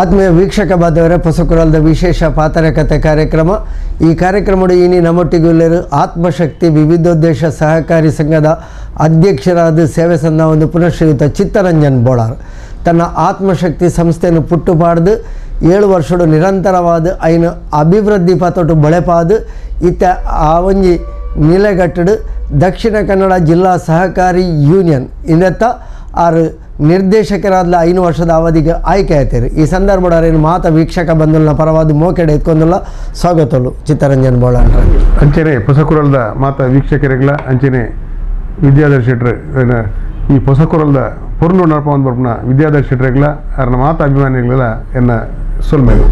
ಆತ್ಮೀಯ ವೀಕ್ಷಕ ಬಾಂಧವರೇ, ಪೊಸಕುರಲ್ದ ವಿಶೇಷ ಪಾತರಕತೆ ಕಾರ್ಯಕ್ರಮ. ಈ ಕಾರ್ಯಕ್ರಮದ ಇನಿ ನಮ್ಮೊಟ್ಟಿಗುಲ್ಲರು ಆತ್ಮಶಕ್ತಿ ವಿವಿಧೋದ್ದೇಶ ಸಹಕಾರಿ ಸಂಘದ ಅಧ್ಯಕ್ಷರಾದ ಸೇವೆ ಸಂದ ಒಂದು ಪುನಃಶ್ರೀಯುತ ಚಿತ್ತರಂಜನ್ ಬೋಳಾರ್ ತನ್ನ ಆತ್ಮಶಕ್ತಿ ಸಂಸ್ಥೆಯನ್ನು ಪುಟ್ಟುಪಾಡ್ದು 7 ವರ್ಷಡು ನಿರಂತರವಾದ ಐನು ಅಭಿವೃದ್ಧಿ ಪಥೊಟು ಬಳೆಪಾದು ಇತ್ತ ಆ ಒಂಜಿ ನಿಲೆಗಟ್ಟಡು ದಕ್ಷಿಣ ಕನ್ನಡ ಜಿಲ್ಲಾ ಸಹಕಾರಿ ಯೂನಿಯನ್ ಇನ್ನತ್ತ ಆರು ನಿರ್ದೇಶಕರಾದ 5 ವರ್ಷದ ಅವಧಿಗೆ ಆಯ್ಕೆ ಆಯ್ತಾರೆ. ಈ ಸಂದರ್ಭದ ಮಾತ ವೀಕ್ಷಕ ಬಂಧುಲ ಪರವಾದ ಮೋಕೆಡೆ ಎತ್ಕೊಂದುಲ್ಲ ಸ್ವಾಗತಲು ಚಿತ್ತರಂಜನ್ ಬೋಳಾರ್. ಅಂಚನೆ ಪೊಸಕುರಲ್ದ ಮಾತ ವೀಕ್ಷಕರಿಗಳ ಅಂಚನೆ ವಿದ್ಯಾಧರ್ ಶೆಟ್ರ್ ಈ ಪೊಸಕುರಲ್ದ ಪೊರ್ಲು ನಡಪ ಒಂದು ಬರ್ಪುನ ವಿದ್ಯಾಧರ್ ಶೆಟ್ರೆಗಳ ಅರ್ನ ಮಾತ ಅಭಿಮಾನಿಗಳ ಎನ್ನ ಸೊಲ್ಮೇಲು.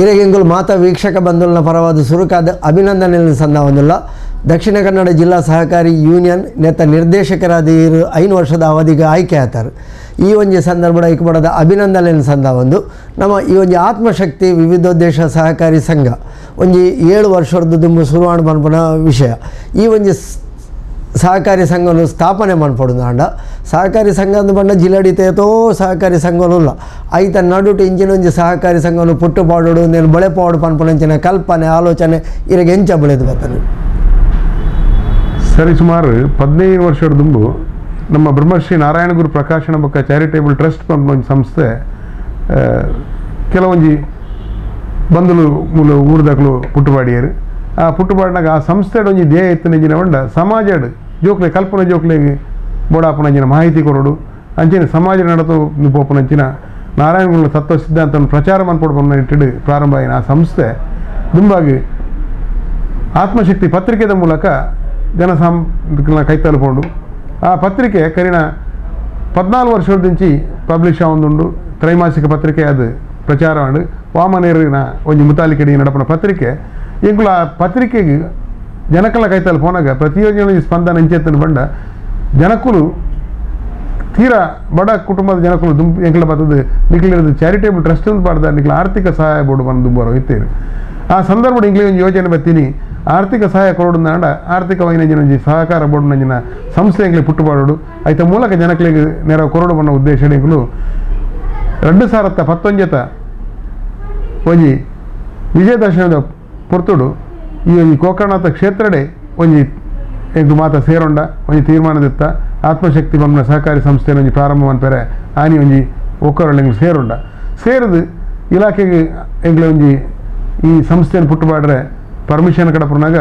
ಇರೆಗೆಂಗುಲ್ ಮಾತ ವೀಕ್ಷಕ ಬಂಧುಲನ ಪರವಾದ ಸುರುಕಾದ ಅಭಿನಂದನೆ ಸಂದ ದಕ್ಷಿಣ ಕನ್ನಡ ಜಿಲ್ಲಾ ಸಹಕಾರಿ ಯೂನಿಯನ್ ನೇತ ನಿರ್ದೇಶಕರಾದ 5 ವರ್ಷದ ಅವಧಿಗೆ ಆಯ್ಕೆ ಆತಾರೆ. ಈ ಒಂಜಿ ಸಂದರ್ಭದ ಐಕ್ಯಪಡದ ಅಭಿನಂದನೆ ಸಂದ ಒಂದು ನಮ್ಮ ಈ ಒಂಜಿ ಆತ್ಮಶಕ್ತಿ ವಿವಿಧೋದ್ದೇಶ ಸಹಕಾರಿ ಸಂಘ ಒಂಜಿ 7 ವರ್ಷದ ದುಂಬು ಸುರುವಾಣ ಪನ್ಪುನ ವಿಷಯ. ಈ ಒಂಜಿ ಸಹಕಾರಿ ಸಂಘವನ್ನು ಸ್ಥಾಪನೆ ಮನ್ಪೊಡು ಆಂಡ ಸಹಕಾರಿ ಸಂಘ ಅಂದು ಪಂಡ ಜಿಲ್ಲಾಡಳಿತ ಸಹಕಾರಿ ಸಂಘವಲ್ಲ ಐತ ನಡುಟು ಇಂಚಿನ ಒಂಜಿ ಸಹಕಾರಿ ಸಂಘವನ್ನು ಪುಟ್ಟು ಪಾಡೋಡು ನೇನು ಬಳೆ ಪಾಡು ಪನ್ಪುನಂಚಿನ ಕಲ್ಪನೆ ಆಲೋಚನೆ ಇರಗೆ ಎಂಚ ಬೆಳೆದು ಬರ್ತಾನೆ. ಸರಿ, ಸುಮಾರು 15 ವರ್ಷದ ದುಂಬು ನಮ್ಮ ಬ್ರಹ್ಮಶ್ರೀ ನಾರಾಯಣಗುರು ಪ್ರಕಾಶನ ಬೊಕ್ಕ ಚಾರಿಟೇಬಲ್ ಟ್ರಸ್ಟ್ ಪನ್ಪುನ ಒಂಜಿ ಸಂಸ್ಥೆ ಕೆಲವೊಂಜಿ ಬಂಧುಲು ಮೂಲ ಊರುದಕ್ಲು ಪುಟ್ಟುಪಾಡಿಯರು. ಆ ಪುಟ್ಟುಪಾಡಿನಾಗ ಆ ಸಂಸ್ಥೆ ಒಂಜಿ ಧ್ಯೇಯ ಇತ್ತಿನ వంಡ ಸಮಾಜಡ್ ಜೋಕ್ಲೆ ಕಲ್ಪನೆ ಜೋಕ್ಲೆಗ್ ಬೋಡಾಪುನಂಚಿನ ಮಾಹಿತಿ ಕೊರಡು ಅಂಚಿನ ಸಮಾಜ ನಡತು ಪೋಪುನಂಚಿನ ನಾರಾಯಣಗುರುನ ತತ್ವ ಸಿದ್ಧಾಂತವನ್ನು ಪ್ರಚಾರ ಮನ್ಪೊಡು ಇಟ್ಟಿಡು ಪ್ರಾರಂಭ ಆಯಿನ ಆ ಸಂಸ್ಥೆ ದುಂಬಾಗಿ ಆತ್ಮಶಕ್ತಿ ಪತ್ರಿಕೆದ ಮೂಲಕ ಜನಸಾಮಾನ್ಯ ಕೈ ತಲುಪೋಂಡು. ಆ ಪತ್ರಿಕೆ ಕರಿನ 14 ವರ್ಷದ నుంచి ಪಬ್ಲಿಷ್ ಆವೊಂದುಂಡು. ತ್ರೈಮಾಸಿಕ ಪತ್ರಿಕೆ ಅದು ಪ್ರಚಾರ ಆಂಡ್ ವಾಮನೇರಿನ ಒಂಜಿ ಮುತಾಲಿಕೆಡಿ ನಡಪುನ ಪತ್ರಿಕೆ. ಎಂಕುಲು ಆ ಪತ್ರಿಕೆಗೆ ಜನಕಲ ಕೈತಲ್ ಪೋನಾಗ ಪ್ರತಿಯೋಜನೆ ಸ್ಪಂದನ ಇಂಚೆತ್ತನ ಬಂಡ ಜನಕುಲು ತೀರಾ ಬಡ ಕುಟುಂಬದ ಜನಕುಲು ದುಂಬು ಎಂಕಲ ಬತ್ತದ ನಿಕ್ಲಿರೋದು ಚಾರಿಟೇಬಲ್ ಟ್ರಸ್ಟ್ ಅಂತ ಪಾಡ್ದ ನಿಕ್ಲ ಆರ್ಥಿಕ ಸಹಾಯ ಬೋರ್ಡು ಬಂದು ದುಂಬರು ಇತ್ತೇರು. ಆ ಸಂದರ್ಭ ಇಂಗ್ಲಿ ಒಂದು ಯೋಜನೆ ಬತ್ತೀನಿ ಆರ್ಥಿಕ ಸಹಾಯ ಕೊರಡು ಆರ್ಥಿಕ ವೈನಂಜಿನ ಸಹಕಾರ ಬೋರ್ಡ್ನಂಜಿನ ಸಂಸ್ಥೆ ಎಂಕ್ಲೆ ಪುಟ್ಟುಪಾಡೋಡು ಐತ ಮೂಲಕ ಜನಕ್ಲಿಗೆ ನೆರವು ಕೊರಡು ಬಣ್ಣ ಉದ್ದೇಶ ಎಂಕುಲು 2019 ಒಂಜಿ ವಿಜಯದಶಮಿದ ಪೊರ್ತುಡು ಈ ಒಂಜಿ ಗೋಕರ್ಣನಾಥ ಕ್ಷೇತ್ರಡೆ ಒಂಜಿ ಎಂಕು ಮಾತ ಸೇರೊಂಡ ಒಂಜಿ ತೀರ್ಮಾನದಿತ್ತ ಆತ್ಮಶಕ್ತಿ ಬಂಬನ ಸಹಕಾರಿ ಸಂಸ್ಥೆ ಒಂಜಿ ಪ್ರಾರಂಭ ಮನ್ಪೆರೆ ಆನಿ ಒಂಜಿ ಒಕ್ಕರೊಳ್ಳೆ ಎಂಕ್ಲು ಸೇರುಂಡ ಸೇರಿದು ಇಲಾಖೆಗೆ ಎಂಕ್ಲೆ ಒಂಜಿ ಈ ಸಂಸ್ಥೆಯನ್ನು ಪುಟ್ಟುಪಾಡ್ರೆ ಪರ್ಮಿಷನ್ ಕಡಪುನಾಗ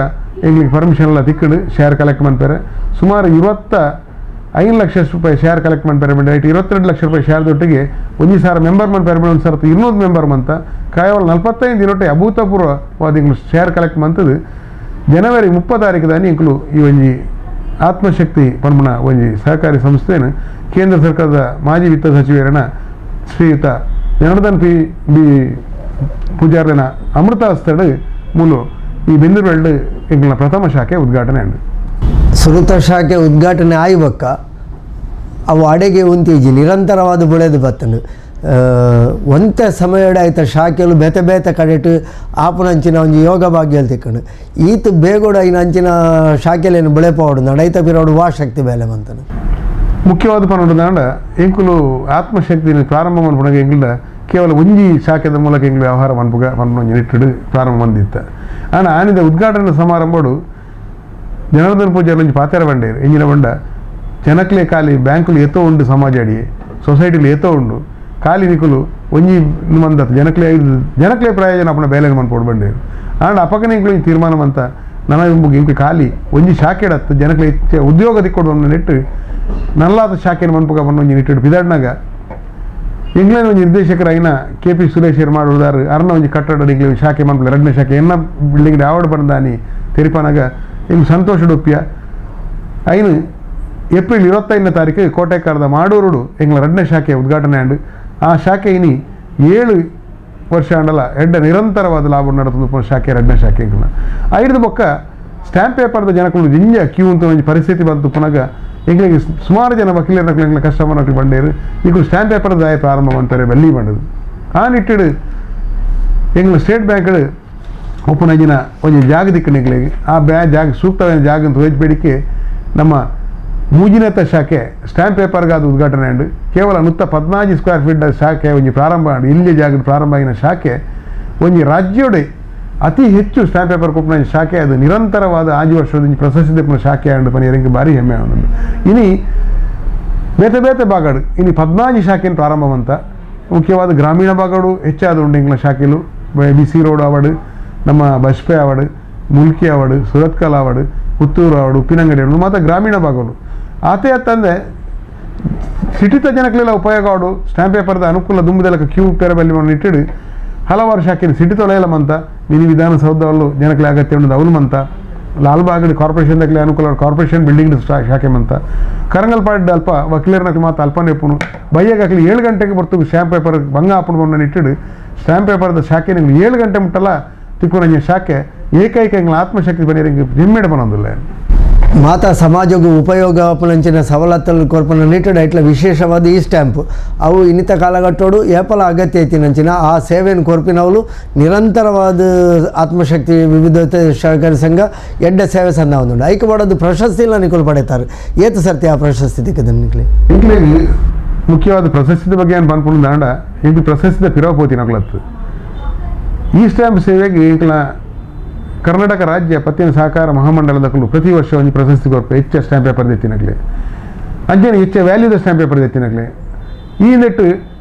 ಎಂಗ್ಲಿಗೆ ಪರ್ಮಿಷನ್ ಎಲ್ಲ ತಿಕ್ಕಡು ಶೇರ್ ಕಲೆಕ್ಟ್ ಮನ್ಪೆರೆ ಸುಮಾರು 25 ಲಕ್ಷ ರೂಪಾಯಿ ಶೇರ್ ಕಲೆಕ್ಟ್ ಮನ್ಪೆರೆ ಬಂಡ 22 ಲಕ್ಷ ರೂಪಾಯಿ ಶೇರ್ ದೊಟ್ಟಿಗೆ 1,000 ಮೆಂಬರ್ ಮನ್ಪೆರೆ 1,200 ಮೆಂಬರ್ ಮಂತ ಕೇವಲ 45 ದಿನೊಟ್ಟೆ ಅಭೂತಪೂರ್ವವಾದ ಎಂಕ್ಲು ಶೇರ್ ಕಲೆಕ್ಟ್ ಮಂತದ್ದು. ಜನವರಿ 30 ತಾರೀಕು ದಾನಿ ಎಂಕ್ಲು ಈ ಒಂಜಿ ಆತ್ಮಶಕ್ತಿ ಪನ್ಪುನ ಒಂಜಿ ಸಹಕಾರಿ ಸಂಸ್ಥೆಯನ್ನು ಕೇಂದ್ರ ಸರ್ಕಾರದ ಮಾಜಿ ವಿತ್ತ ಸಚಿವರನ ಶ್ರೀಯುತ ಜನಾರ್ದನ್ ಪಿ ಬಿ ಪೂಜಾರ್ಲೆನ ಅಮೃತಾಸ್ತಡು ಮೂಲು ಈ ಬೆಂದೂರು ಎಂಕ್ಲ ಪ್ರಥಮ ಶಾಖೆ ಉದ್ಘಾಟನೆ ಆಂಡ್. ಸುರುತ ಶಾಖೆ ಉದ್ಘಾಟನೆ ಆಯ್ಬಕ್ಕ ಅವು ಅಡೆಗೆ ಉಂತೀಜಿ ನಿರಂತರವಾದ ಬೆಳೆದು ಬತ್ತನು ಒಂತೆ ಸಮಯಡ ಆಯ್ತ ಶಾಖೆಲು ಬೇತೆ ಬೇತೆ ಕಡೆಟು ಆಪುನಂಚಿನ ಒಂಜಿ ಯೋಗ ಭಾಗ್ಯ ತಿಕ್ಕಂಡು ಈತ ಬೇಗೋಡ ಐನ ಅಂಚಿನ ಶಾಖೆಲೇನು ಬೆಳೆಪೋಡು ನಡೈತ ಬಿರೋಡು ವಾ ಶಕ್ತಿ ಬೇಲೆ ಬಂತನು. ಮುಖ್ಯವಾದ ಪನ್ನೊಂಡು ಎಂಕುಲು ಆತ್ಮಶಕ್ತಿನ ಪ್ರಾರಂಭ ಮನ್ಪುನಾಗ ಎಂಕುಲ ಕೇವಲ ಒಂಜಿ ಶಾಖೆದ ಮೂಲಕ ಎಂಗ್ಲು ವ್ಯವಹಾರ ಮನ್ಪುಗ ಪನ್ಪುನ ಒಂಜಿ ನಿಟ್ಟುಡು ಪ್ರಾರಂಭ ಬಂದಿತ್ತ. ಆಂಡ ಆನಿದ ಉದ್ಘಾಟನೆ ಸಮಾರಂಭಡು ಜನಾರ್ದನ್ ಪೂಜಾರ್ಲು ಒಂಜಿ ಪಾತೆರ ಬಂಡೇರು ಎಂಜಿನ ಬಂಡ ಜನಕ್ಲೆ ಖಾಲಿ ಬ್ಯಾಂಕುಲು ಏತೋ ಉಂಡು ಸಮಾಜ ಅಡಿಯೆ ಸೊಸೈಟಿಲು ಏತೋ ಉಂಡು ಖಾಲಿ ನಿಕುಲು ಒಂಜಿ ಮಂದತ್ ಜನಕ್ಲೆ ಜನಕ್ಲೆ ಪ್ರಯೋಜನ ಅಪ್ಪನ ಬೇಲೆನ ಮನ್ಪೋಡು ಬಂಡೇರು. ಆಂಡ ಅಪಕನೆ ಎಂಕ್ಲು ಒಂಜಿ ತೀರ್ಮಾನ ಮಂತ ನನ ಇಂಕು ಖಾಲಿ ಒಂಜಿ ಶಾಖೆಡತ್ತು ಜನಕ್ಲೆ ಹೆಚ್ಚು ಉದ್ಯೋಗ ದಿಕ್ಕೊಡು ನೆಟ್ಟು ನಲ್ಲಾದ ಶಾಖೆನ ಮನ್ಪುಗ ಪನ್ನ ಒಂಜಿ ನಿಟ್ಟುಡು ಪಿದಾಡ್ನಾಗ ಇಂಗ್ಲೆಂಡ್ ಒಂಜಿ ನಿರ್ದೇಶಕರಾಗಿನ ಕೆ ಪಿ ಸುರೇಶ್ ಮಾಡುವುದಾರು ಅರ್ನ ಒಂಜಿ ಕಟ್ಟಡ ಇಂಗ್ಲಿ ಶಾಖೆ ಮನ್ಪುಲ 2ನೇ ಶಾಖೆ ಎನ್ನ ಬಿಲ್ಡಿಂಗ್ ಯಾವಡು ಬಂದಾನಿ ತೆರಿಪನಾಗ ಇಂಗ್ ಸಂತೋಷ ಉಡುಪಿಯ ಐನು ಏಪ್ರಿಲ್ 25ನೇ ತಾರೀಕು ಕೋಟೆಕಾರದ ಮಾಡೂರುಡು ಎಂಗ್ಲ 2ನೇ ಶಾಖೆ ಉದ್ಘಾಟನೆ ಆಂಡ್. ಆ ಶಾಖೆ ಇನಿ 7 ವರ್ಷ ಆಂಡಲ ಎಡ್ಡ ನಿರಂತರವಾದ ಲಾಭ ನಡೆದು ಶಾಖೆ 2ನೇ ಶಾಖೆ ಎಂಗ್ಲ ಐದು ಬೊಕ್ಕ ಸ್ಟ್ಯಾಂಪ್ ಪೇಪರ್ದ ಜನಕುಲು ಜಿಂಜ ಕ್ಯೂ ಅಂತ ಒಂಜಿ ಪರಿಸ್ಥಿತಿ ಬಂತು ಪುನಗ ಎಂಗ್ಲಿಗೆ ಸುಮಾರು ಜನ ವಕೀಲರ ಎಂಗ್ಲ ಕಸ್ಟಮರ್ ಬಂಡೇರು ಈಗ ಸ್ಟ್ಯಾಂಪ್ ಪೇಪರ್ ದಾಯ ಪ್ರಾರಂಭ ಅಂತಾರೆ ಬಲ್ಲಿ ಬಂಡದು. ಆ ನಿಟ್ಟಿಡು ಎಂಗ್ಲ ಸ್ಟೇಟ್ ಬ್ಯಾಂಕ್ ಒಪ್ಪನಂಜಿನ ಒಂಜಿ ಜಾಗ ದಿಕ್ಕನ ಎಂಗ್ಲಿಗೆ ಆ ಬ್ಯಾ ಜಾಗ ಸೂಕ್ತವಾದ ಜಾಗ ಅಂತ ಬೇಡಿಕೆ ನಮ್ಮ ಮೂಜಿನೆತ್ತ ಶಾಖೆ ಸ್ಟ್ಯಾಂಪ್ ಪೇಪರ್ಗಾದ ಉದ್ಘಾಟನೆ ಆಂಡ್ ಕೇವಲ 114 ಸ್ಕ್ವೇರ್ ಫೀಟ್ ಶಾಖೆ ಒಂಜಿ ಪ್ರಾರಂಭ ಆಂಡ್ ಇಲ್ಲಿ ಜಾಗದ ಪ್ರಾರಂಭ ಆಗಿನ ಶಾಖೆ ಒಂಜಿ ರಾಜ್ಯೋಡೆ ಅತಿ ಹೆಚ್ಚು ಸ್ಟ್ಯಾಂಪ್ ಪೇಪರ್ ಕೊಪ್ಪನ ಶಾಖೆ ಅದು ನಿರಂತರವಾದ 5 ವರ್ಷದ ಪ್ರಶಸ್ತಿ ದೆಪ್ಪುನ ಶಾಖೆ ಆಂಡ್ ಪನಿಯರಿಂಗ್ ಭಾರಿ ಹೆಮ್ಮೆ ಆವೊಂದುಂಡು. ಇನಿ ಬೇತೆ ಬೇತೆ ಭಾಗಡು ಇನಿ 14 ಶಾಖೆಯನ್ನು ಪ್ರಾರಂಭ ಮಂತ ಮುಖ್ಯವಾದ ಗ್ರಾಮೀಣ ಭಾಗಡು ಹೆಚ್ಚಾದ ಉಂಡು ಎಂಕ್ಲ ಶಾಖೆಲು B C road ಆವಡು ನಮ್ಮ ಬಜ್ಪೆ ಆವಡು ಮುಲ್ಕಿ ಆವಡು ಸುರತ್ಕಲ್ ಆವಡು ಪುತ್ತೂರು ಆವಡು ಉಪ್ಪಿನಂಗಡಿ ಆವಡು ಮಾತ್ರ ಗ್ರಾಮೀಣ ಭಾಗಗಳು ಆತೆ ಅತ್ತಂದೆ ಸಿಟಿತ ಜನಕ್ಲೆಲ್ಲ ಉಪಯೋಗ ಆವಡು ಸ್ಟ್ಯಾಂಪ್ ಪೇಪರ್ದ ಅನುಕೂಲ ದುಂಬುದೆಲಕ ಕ್ಯೂ ಪೇರಬಲ್ಲಿ ಇಟ್ಟಿಡು ಹಲವಾರು ಶಾಖೆ ಸಿಟಿ ತೊಲೆಯಲ್ಲ ಮಂತ ಮಿನಿ ವಿಧಾನಸೌಧವಲ್ಲೂ ಜನಕ್ಲೆ ಅಗತ್ಯ ಉಂಡು ಅವಲು ಮಂತ ಲಾಲ್ಬಾಗ್ ಕಾರ್ಪೊರೇಷನ್ ದಕ್ಲೆ ಅನುಕೂಲ ಕಾರ್ಪೊರೇಷನ್ ಬಿಲ್ಡಿಂಗ್ ಶಾಖೆ ಮಂತ ಕರಂಗಲ್ಪಾಡ್ ಅಲ್ಪ ವಕೀಲರನಕ್ಲೆ ಮಾತ್ರ ಅಲ್ಪನೇ ಪುನು ಬಯ್ಯಗಾಕ್ಲಿ 7 ಗಂಟೆಗೆ ಬರ್ತು ಸ್ಟ್ಯಾಂಪ್ ಪೇಪರ್ ಬಂಗ ಆಪುಣು ಬಂದು ಇಟ್ಟಿಡು ಸ್ಟ್ಯಾಂಪ್ ಪೇಪರ್ದ ಶಾಖೆ ನಿಂಗೆ 7 ಗಂಟೆ ಮುಟ್ಟಲ್ಲ ತಿಕ್ಕುನಂಜ ಶಾಖೆ ಏಕೈಕ ಎಂಗ್ಲ ಆತ್ಮಶಕ್ತಿ ಬನ್ನಿ ಹೆಮ್ಮೆಡೆ ಬನ್ನೊಂದಿಲ್ಲ. ಮಾತಾ ಸಮಾಜಕ್ಕೂ ಉಪಯೋಗ ಆಪುನಂಚಿನ ಸವಲತ್ತನ್ನು ಕೊರ್ಪುನ ನಿಟ್ಟುಡು ಐಟ್ಲ ವಿಶೇಷವಾದ ಈ ಸ್ಟ್ಯಾಂಪ್ ಅವು ಇನ್ನಿತ ಕಾಲಘಟ್ಟೋಡು ಏಪಲ ಅಗತ್ಯ ಐತಿನಂಚಿನ ಆ ಸೇವೆಯನ್ನು ಕೊರ್ಪಿನವಳು ನಿರಂತರವಾದ ಆತ್ಮಶಕ್ತಿ ವಿವಿಧತೆ ಸಹಕಾರಿ ಸಂಘ ಎಡ್ಡ ಸೇವೆ ಸಂದ ಒಂದುಂಡು ಐಕೆ ಮಾಡೋದು ಪ್ರಶಸ್ತಿ ಇಲ್ಲ ನಿಕುಲು ಪಡೆಯುತ್ತಾರೆ ಏತು ಸರ್ತಿ ಆ ಪ್ರಶಸ್ತಿ ದಿಕ್ಕದ ನಿಕ್ಲೆ ಇಂಕ್ಲೆಗ್ ಮುಖ್ಯವಾದ ಪ್ರಶಸ್ತಿದ ಬಗ್ಗೆ ಏನು ಪನ್ಪುಂಡು ದಾಂಡ ಇಂದು ಪ್ರಶಸ್ತಿದ ಪಿರವ ಪೋತಿನಕ್ಲತ್ತು ಈ ಸ್ಟ್ಯಾಂಪ್ ಸೇವೆಗೆ ಇಂಕ್ಲ ಕರ್ನಾಟಕ ರಾಜ್ಯ ಪತ್ತಿನ ಸಹಕಾರ ಮಹಾಮಂಡಲದಕ್ಕೂ ಪ್ರತಿ ವರ್ಷ ಒಂದು ಪ್ರಶಸ್ತಿ ಕೊರ್ಪು ಹೆಚ್ಚು ಸ್ಟ್ಯಾಂಪ್ ಪೇಪರ್ ದೆತ್ತಿನಕ್ಲೆ ಅಂಚನೆ ಹೆಚ್ಚು ವ್ಯಾಲ್ಯೂದ ಸ್ಟ್ಯಾಂಪ್ ಪೇಪರ್ ದೆತ್ತಿನಕ್ಲೆ ಈ ನೆಟ್ಟು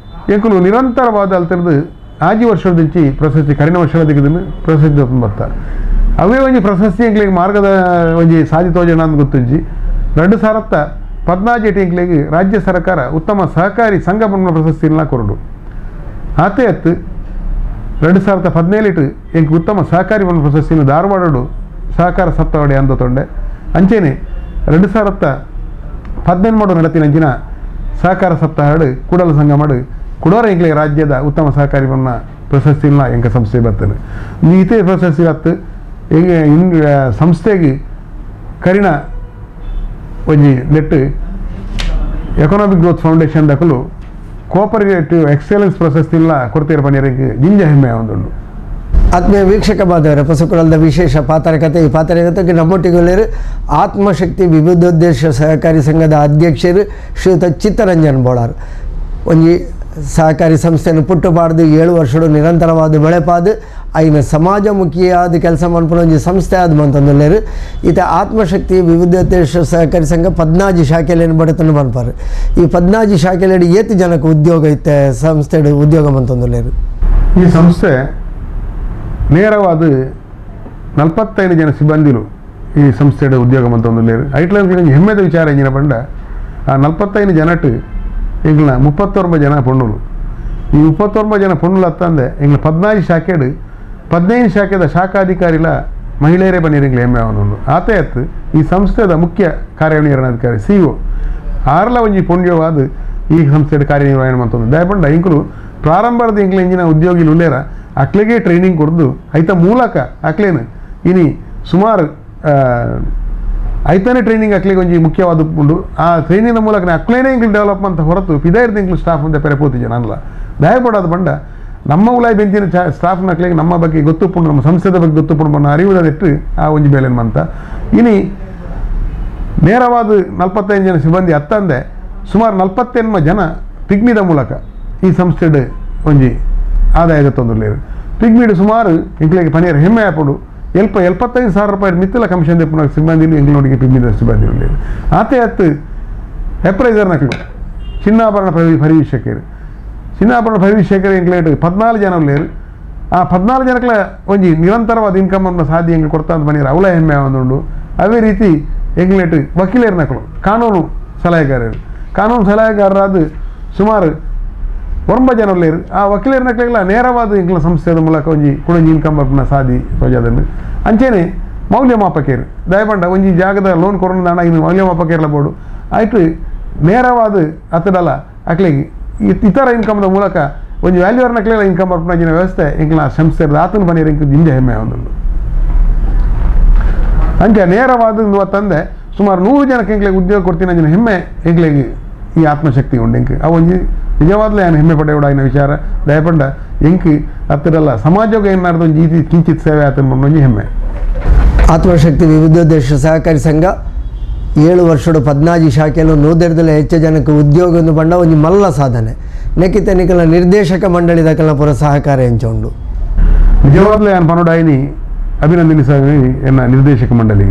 ಎಂಕುಲು ನಿರಂತರವಾದ ಅಲ್ತಿರ್ದು 5 ವರ್ಷದಿಂಚಿ ಪ್ರಶಸ್ತಿ ಕರಿನ ವರ್ಷದ ದಿಕ್ಕದನ್ನು ಪ್ರಶಸ್ತಿ ಬರ್ತಾರೆ ಅವೇ ಒಂಜಿ ಪ್ರಶಸ್ತಿ ಎಂಕ್ಲೆಗ್ ಮಾರ್ಗದ ಒಂಜಿ ಸಾಧಿ ತೋಜನ ಅಂತ ಗೊತ್ತುಂಜಿ 2014 ಎಂಕ್ಲೆಗ್ ರಾಜ್ಯ ಸರ್ಕಾರ ಉತ್ತಮ ಸಹಕಾರಿ ಸಂಘ ಪನ್ಪುನ ಪ್ರಶಸ್ತಿನ ಕೊರಡು ಆತೆ ಅತ್ತು 2017 ಎಂಕ್ ಉತ್ತಮ ಸಹಕಾರಿ ಪನ್ಪುನ ಪ್ರಶಸ್ತಿನ ಧಾರವಾಡಡು ಸಹಕಾರ ಸಪ್ತಾವಡೆ ಅಂದ ತೊಂಡೆ ಅಂಚೆನೆ 2018 ನಡತಿನ ಅಂಚಿನ ಸಹಕಾರ ಸಪ್ತಾಹಡು ಕೂಡಲ ಸಂಘ ಮಾಡು ಕುಡೋರ ಎಂಕ್ಲೆ ರಾಜ್ಯದ ಉತ್ತಮ ಸಹಕಾರಿ ಪನ್ಪುನ ಪ್ರಶಸ್ತಿನ ಎಂಕ ಸಂಸ್ಥೆ ಬರ್ತದೆ ಇತೇ ಪ್ರಶಸ್ತಿ ಹತ್ತು ಎಂಗೆ ಸಂಸ್ಥೆಗೆ ಕರಿನ ಒಂಜಿ net economic growth foundation ದಕಲು cooperative excellence ಪ್ರಶಸ್ತಿ ಇಲ್ಲ ಕೊಡ್ತೀರ ಪನಿಯರಿಗೆ ಜಿಂಜ ಹೆಮ್ಮೆ ಒಂದುಂಡು. ಆತ್ಮೀಯ ವೀಕ್ಷಕ ಬಾಂಧವರೇ, ಪಸುಕುಳದ ವಿಶೇಷ ಪಾತ್ರಕತೆ ಈ ಪಾತ್ರಕತೆಗೆ ನಮ್ಮೊಟ್ಟಿಗೆ ಆತ್ಮಶಕ್ತಿ ವಿವಿಧೋದ್ದೇಶ ಸಹಕಾರಿ ಸಂಘದ ಅಧ್ಯಕ್ಷರು ಶ್ರೀಯುತ ಚಿತ್ತರಂಜನ್ ಬೋಳಾರ್. ಒಂಜಿ ಸಹಕಾರಿ ಸಂಸ್ಥೆಯನ್ನು ಪುಟ್ಟುಪಾಡ್ದು 7 ವರ್ಷಗಳು ನಿರಂತರವಾದ ಬೆಳೆಪಾದು ಐನ ಸಮಾಜಮುಖಿಯಾದ ಕೆಲಸ ಮನ್ಪುನ ಒಂಜಿ ಸಂಸ್ಥೆ ಆದ ಮಂತಂದುಲ್ಲೇರು. ಈತ ಆತ್ಮಶಕ್ತಿ ವಿವಿಧೋದ್ದೇಶ ಸಹಕಾರಿ ಸಂಘ 14 ಶಾಖೆಲೇನು ಬಡತನ ಪನ್ಪಾರು. ಈ 14 ಶಾಖೆಲೇಡು ಏತು ಜನಕ್ಕೆ ಉದ್ಯೋಗ ಇತ್ತೆ ಸಂಸ್ಥೆ ಉದ್ಯೋಗ ಮಂತಂದುಲ್ಲೇರು. ಈ ಸಂಸ್ಥೆ ನೇರವಾದ 45 ಜನ ಸಿಬ್ಬಂದಿಲು ಈ ಸಂಸ್ಥೆಯ ಉದ್ಯೋಗ ಮಂತಂದುಲ್ಲೇರು. ಐಟ್ಲ ಹೆಮ್ಮೆದ ವಿಚಾರ ಎಂಜಿನ ಪಂಡ ಆ 45 ಜನಟ್ಟು ಎಂಗ್ಲ 39 ಜನ ಪೊಣ್ಣುಲು. ಈ 39 ಜನ ಪೊಣ್ಣುಲು ಅತ್ತಂದೆ ಎಂಗ್ಲ 14 ಶಾಖೆಡು 15 ಶಾಖೆದ ಶಾಖಾಧಿಕಾರಿಲ ಮಹಿಳೆಯರೇ ಬನ್ನಿರ ಎಂಗ್ಲ ಹೆಮ್ಮೆ ಅವನು. ಆತೆ ಅತ್ತು ಈ ಸಂಸ್ಥೆದ ಮುಖ್ಯ ಕಾರ್ಯನಿರ್ವಹಣಾಧಿಕಾರಿ CEO ಆರ್ಲ ಒಂಜಿ ಪೊಣ್ಯವಾದ ಈ ಸಂಸ್ಥೆಯ ಕಾರ್ಯನಿರ್ವಹಣೆ ಮಂತೊಂದು ದಯಪಂಡ ಇಂಕುಲು ಪ್ರಾರಂಭದ ಎಂಗ್ಲ ಇಂಜಿನ ಉದ್ಯೋಗಿಲು ಉಲ್ಲೇರ ಅಕ್ಲೆಗೆ ಟ್ರೈನಿಂಗ್ ಕೊಡ್ದು ಐತ ಮೂಲಕ ಅಕ್ಲೇನು ಇನಿ ಸುಮಾರು ಐತನೇ ಟ್ರೈನಿಂಗ್ ಅಕ್ಲಿಗೆ ಒಂಜಿ ಮುಖ್ಯವಾದ ಉಂಡು. ಆ ಟ್ರೈನಿಂಗ್ ಮೂಲಕ ಅಕ್ಲೇನೇ ಇಂಕ್ಲು ಡೆವಲಪ್ಮೆಂಟ್ ಹೊರತು ಪಿದಾಯಿರ್ದ ಇಂಕ್ಲು ಸ್ಟಾಫ್ ಅಂತ ಪೆರೆ ಪೋತಿಜ ನನ್ನಲ್ಲ ದಯಪಡೋದು ಬಂಡ ನಮ್ಮ ಉಲಾಯಿ ಬೆಂಚಿನ ಸ್ಟಾಫ್ನ ಅಕ್ಲಿಗೆ ನಮ್ಮ ಬಗ್ಗೆ ಗೊತ್ತುಪುಂಡು, ನಮ್ಮ ಸಂಸ್ಥೆದ ಬಗ್ಗೆ ಗೊತ್ತುಪುಂಡು ಅನ್ನೋ ಅರಿವುದಟ್ಟು ಆ ಒಂಜಿ ಬೇಲೆನ್ ಮಂತ. ಇನಿ ನೇರವಾದ 45 ಜನ ಸಿಬ್ಬಂದಿ ಅತ್ತಂದೆ ಸುಮಾರು 48 ಜನ ಪಿಗ್ಮಿದ ಮೂಲಕ ಈ ಸಂಸ್ಥೆಡ್ ಒಂಜಿ ಆದಾಯದ ತೊಂದರೆ. ಪಿಗ್ಮಿಡ್ ಸುಮಾರು ಇಂಕ್ಲಿಗೆ ಪನಿಯರ್ ಹೆಮ್ಮೆ ಆಪುಂಡು. 75,000 ರೂಪಾಯಿ ಮಿತ್ತಲ ಕಮಿಷನ್ ದೆಪ್ಪುನ ಸಿಬ್ಬಂದಿಲು ಎಂಗ್ಲೋಡಿಗೆ ಪಿಗ್ಮಿದ ಸಿಬ್ಬಂದಿ ಉಲ್ಲೇರು. ಆತೆ ಅತ್ತು ಎಪ್ರೈಸರ್ ನಕಲು ಚಿನ್ನಾಭರಣ ಪರಿವೀಕ್ಷಕರು ಚಿನ್ನಾಭರಣ ಪರಿವೀಕ್ಷಕರು ಎಂಕ್ಲೇಟ್ 14 ಜನ ಉಲ್ಲೇರು. ಆ 14 ಜನಕ್ಲ ಒಂಜಿ ನಿರಂತರವಾದ ಇನ್ಕಮ್ ಅನ್ನು ಸಾಧ್ಯ ಎಂಗ್ಲು ಕೊಡ್ತಾ ಅಂತ ಬನ್ನಿರ ಅವಲ ಹೆಮ್ಮೆ ಒಂದುಂಡು. ಅದೇ ರೀತಿ ಎಂಗ್ಲೇಟ್ ವಕೀಲರು ನಕಲು ಕಾನೂನು ಸಲಹೆಗಾರರು ಕಾನೂನು ಸಲಹೆಗಾರರಾದ ಸುಮಾರು 9 ಜನ ಉಲ್ಲೇರು. ಆ ವಕೀಲರ ನಕಲೆಲ್ಲ ನೇರವಾದ ಎಂಕ್ಲ ಸಂಸ್ಥೆದ ಮೂಲಕ ಒಂಜಿ ಕುಡೊಂಜಿ ಇನ್ಕಮ್ ಬರ್ಪುನ ಸಾಧಿ ತೋಜಾದನ್ನು. ಅಂಚೆನೆ ಮೌಲ್ಯಮಾಪಕರು ದಯಪಂಡ ಒಂಜಿ ಜಾಗದ ಲೋನ್ ಕೊರೋನ ಇನ್ನು ಮೌಲ್ಯಮಾಪಕರ್ಲ ಬೋರ್ಡು ಆಯ್ತು ನೇರವಾದ ಅತ್ತಡಲ್ಲ ಅಕ್ಲಿಗೆ ಇತರ ಇನ್ಕಮ್ದ ಮೂಲಕ ಒಂಜಿ ವ್ಯಾಲ್ಯೂರ್ ನಕಲೆಲ್ಲ ಇನ್ಕಮ್ ಬರ್ಪುನ ವ್ಯವಸ್ಥೆ ಎಂಕ್ಲ ಸಂಸ್ಥೆ ಆತನ ಬನ್ನಿರ ಎಂಕ್ ಜಿಂಜ ಹೆಮ್ಮೆ ಒಂದುಂಡು. ಅಂಚೆ ನೇರವಾದ ತಂದೆ ಸುಮಾರು 100 ಜನಕ್ಕೆ ಎಂಕ್ಲೆಗೆ ಉದ್ಯೋಗ ಕೊಡ್ತೀನಿ ಅಂಚಿನ ಹೆಮ್ಮೆ ಎಂಕ್ಲೆಗೆ ಈ ಆತ್ಮಶಕ್ತಿ ಉಂಡು. ಎಂಕ್ ಆ ಒಂಜಿ ನಿಜವಾದ್ಲೇ ನಾನು ಹೆಮ್ಮೆ ಪಡೆಯೋಡಾಗಿನ ವಿಚಾರ ದಯಪಂಡ ಎಂಕ್ ಅತ್ತಡಲ್ಲ ಸಮಾಜಕ್ಕೆ ಏನಾರ್ದು ಒಂಜಿ ಈತಿ ಕಿಂಚಿತ್ ಸೇವೆ ಆತನ ಒಂಜಿ ಹೆಮ್ಮೆ. ಆತ್ಮಶಕ್ತಿ ವಿವಿಧೋದ್ದೇಶ ಸಹಕಾರಿ ಸಂಘ 7 ವರ್ಷಡು 14 ಶಾಖೆಲು 100 ಹೆಚ್ಚು ಜನಕ್ಕೆ ಉದ್ಯೋಗ ಒಂದು ಬಂಡ ಒಂಜಿ ಮಲ್ಲ ಸಾಧನೆ ನೆಕ್ಕಿತ ನಿಕಲ ನಿರ್ದೇಶಕ ಮಂಡಳಿ ದಕಲ ಪುರ ಸಹಕಾರ ಎಂಚುಂಡು. ನಿಜವಾಗ್ಲೂ ಯಾನ್ ಪನೊಡಾಯಿನಿ ಅಭಿನಂದನೆ ಸ್ವಾಮಿ ಎನ್ನ ನಿರ್ದೇಶಕ ಮಂಡಳಿ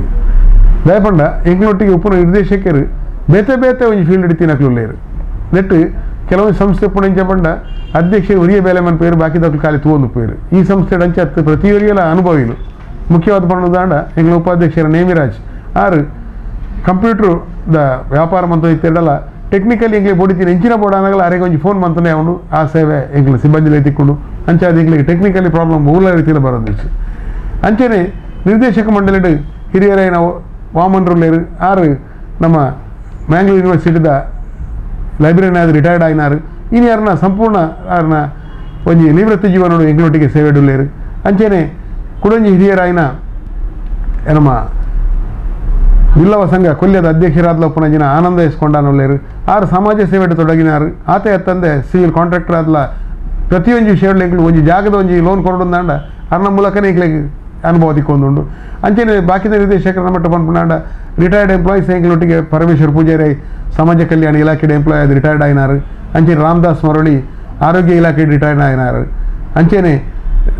ದಯಪಂಡ ಎಂಕ್ಲೊಟ್ಟಿಗೆ ಉಪ್ಪುನ ನಿರ್ದೇಶಕರು ಬೇತೆ ಬೇತೆ ಒಂಜಿ ಫೀಲ್ಡ್ ಇಡ್ತೀನಕ್ಲು ನೆಟ್ಟು ಕೆಲವೊಂದು ಸಂಸ್ಥೆ ಪುಣಂಚ ಪಂಡ ಅಧ್ಯಕ್ಷ ಉರಿಯ ಬೇಲೆ ಮನ್ ಪೇರು ಬಾಕಿದಕ್ಲು ಖಾಲಿ ತೂವೊಂದು ಪೇರು ಈ ಸಂಸ್ಥೆ ಅಂಚತ್ತು ಪ್ರತಿಯೊರಿಯಲ ಅನುಭವಿಲು. ಮುಖ್ಯವಾದ ಪಣ್ಣದಾಂಡ ಎಂಗ್ಲ ಉಪಾಧ್ಯಕ್ಷರ ನೇಮಿರಾಜ್ ಆರು ಕಂಪ್ಯೂಟ್ರು the ವ್ಯಾಪಾರ ಮಂತ ಇತ್ತೆರಡಲ್ಲ ಟೆಕ್ನಿಕಲಿ ಎಂಗ್ಲಿಗೆ ಬೋಡಿತೀನಿ ಎಂಚಿನ ಬೋರ್ಡ್ ಅನ್ನಗಲ ಅರೆಗೆ ಒಂಜಿ ಫೋನ್ ಮಂತನೇ ಅವನು ಆ ಸೇವೆ ಎಂಗ್ಲ ಸಿಬ್ಬಂದಿಲೇ ತಿಕ್ಕೊಂಡು ಅಂಚಾದ ಎಂಗ್ಲಿಗೆ ಟೆಕ್ನಿಕಲಿ ಪ್ರಾಬ್ಲಮ್ ಮೂಲ ರೀತಿಯಲ್ಲಿ ಬರೋದು. ಅಂಚನೆ ನಿರ್ದೇಶಕ ಮಂಡಳಿಡು ಹಿರಿಯರೈನ ವಾಮನ್ರುಲ್ಲೇರು ಆರು ನಮ್ಮ ಮ್ಯಾಂಗ್ಳೂರ್ ಯೂನಿವರ್ಸಿಟಿದ ಲೈಬ್ರರಿನ ಅದು ರಿಟೈರ್ಡ್ ಆಗಿನಾರು ಇನ್ನು ಯಾರನ್ನ ಸಂಪೂರ್ಣ ಯಾರನ್ನ ಒಂಜಿ ನಿವೃತ್ತಿ ಜೀವನೋಡು ಎಂಗ್ಲೊಟ್ಟಿಗೆ ಸೇವೆ ಡುಲ್ಲೇರು. ಅಂಚನೆ ಕುಡೊಂಜಿ ಹಿರಿಯರಾಯಿನ ನಮ್ಮ ಬಿಲ್ಲವ ಸಂಘ ಕೊಲ್ಯದ ಅಧ್ಯಕ್ಷರಾದ ಪುನಂಜಿನ ಆನಂದ ಎಸ್ಕೊಂಡಾನುಲ್ಲೇರು ಆರು ಸಮಾಜ ಸೇವೆಡು ತೊಡಗಿನಾರು. ಆತ ಎತ್ತಂದೆ ಸಿವಿಲ್ ಕಾಂಟ್ರಾಕ್ಟರ್ ಆದಲ ಪ್ರತಿಯೊಂಜಿ ವಿಷಯಗಳು ಎಂಗ್ಲು ಒಂಜಿ ಜಾಗದ ಒಂಜಿ ಲೋನ್ ಕೊರಡುಂದಾಂಡ ಅರ್ನ ಮೂಲಕನೇ ಎಂಗ್ಲಿಗೆ ಅನುಭವ ದಿಕ್ಕೊಂದುಂಡು. ಅಂಚನೆ ಬಾಕಿದ ನಿರ್ದೇಶಕರ ಮಟ್ಟ ಪನ್ಪುನಾಂಡ ರಿಟೈರ್ಡ್ ಎಂಪ್ಲಾಯೀಸ್ ಎಂಗ್ಲೊಟ್ಟಿಗೆ ಪರಮೇಶ್ವರ್ ಪೂಜಾರಿ ಸಮಾಜ ಕಲ್ಯಾಣ ಇಲಾಖೆ ಎಂಪ್ಲಾಯ್ ಅದು ರಿಟೈರ್ಡ್ ಆಗಿನಾರು. ಅಂಚನೆ ರಾಮದಾಸ್ ಮರಳಿ ಆರೋಗ್ಯ ಇಲಾಖೆ ರಿಟೈರ್ಡ್ ಆಗಿನಾರು. ಅಂಚನೆ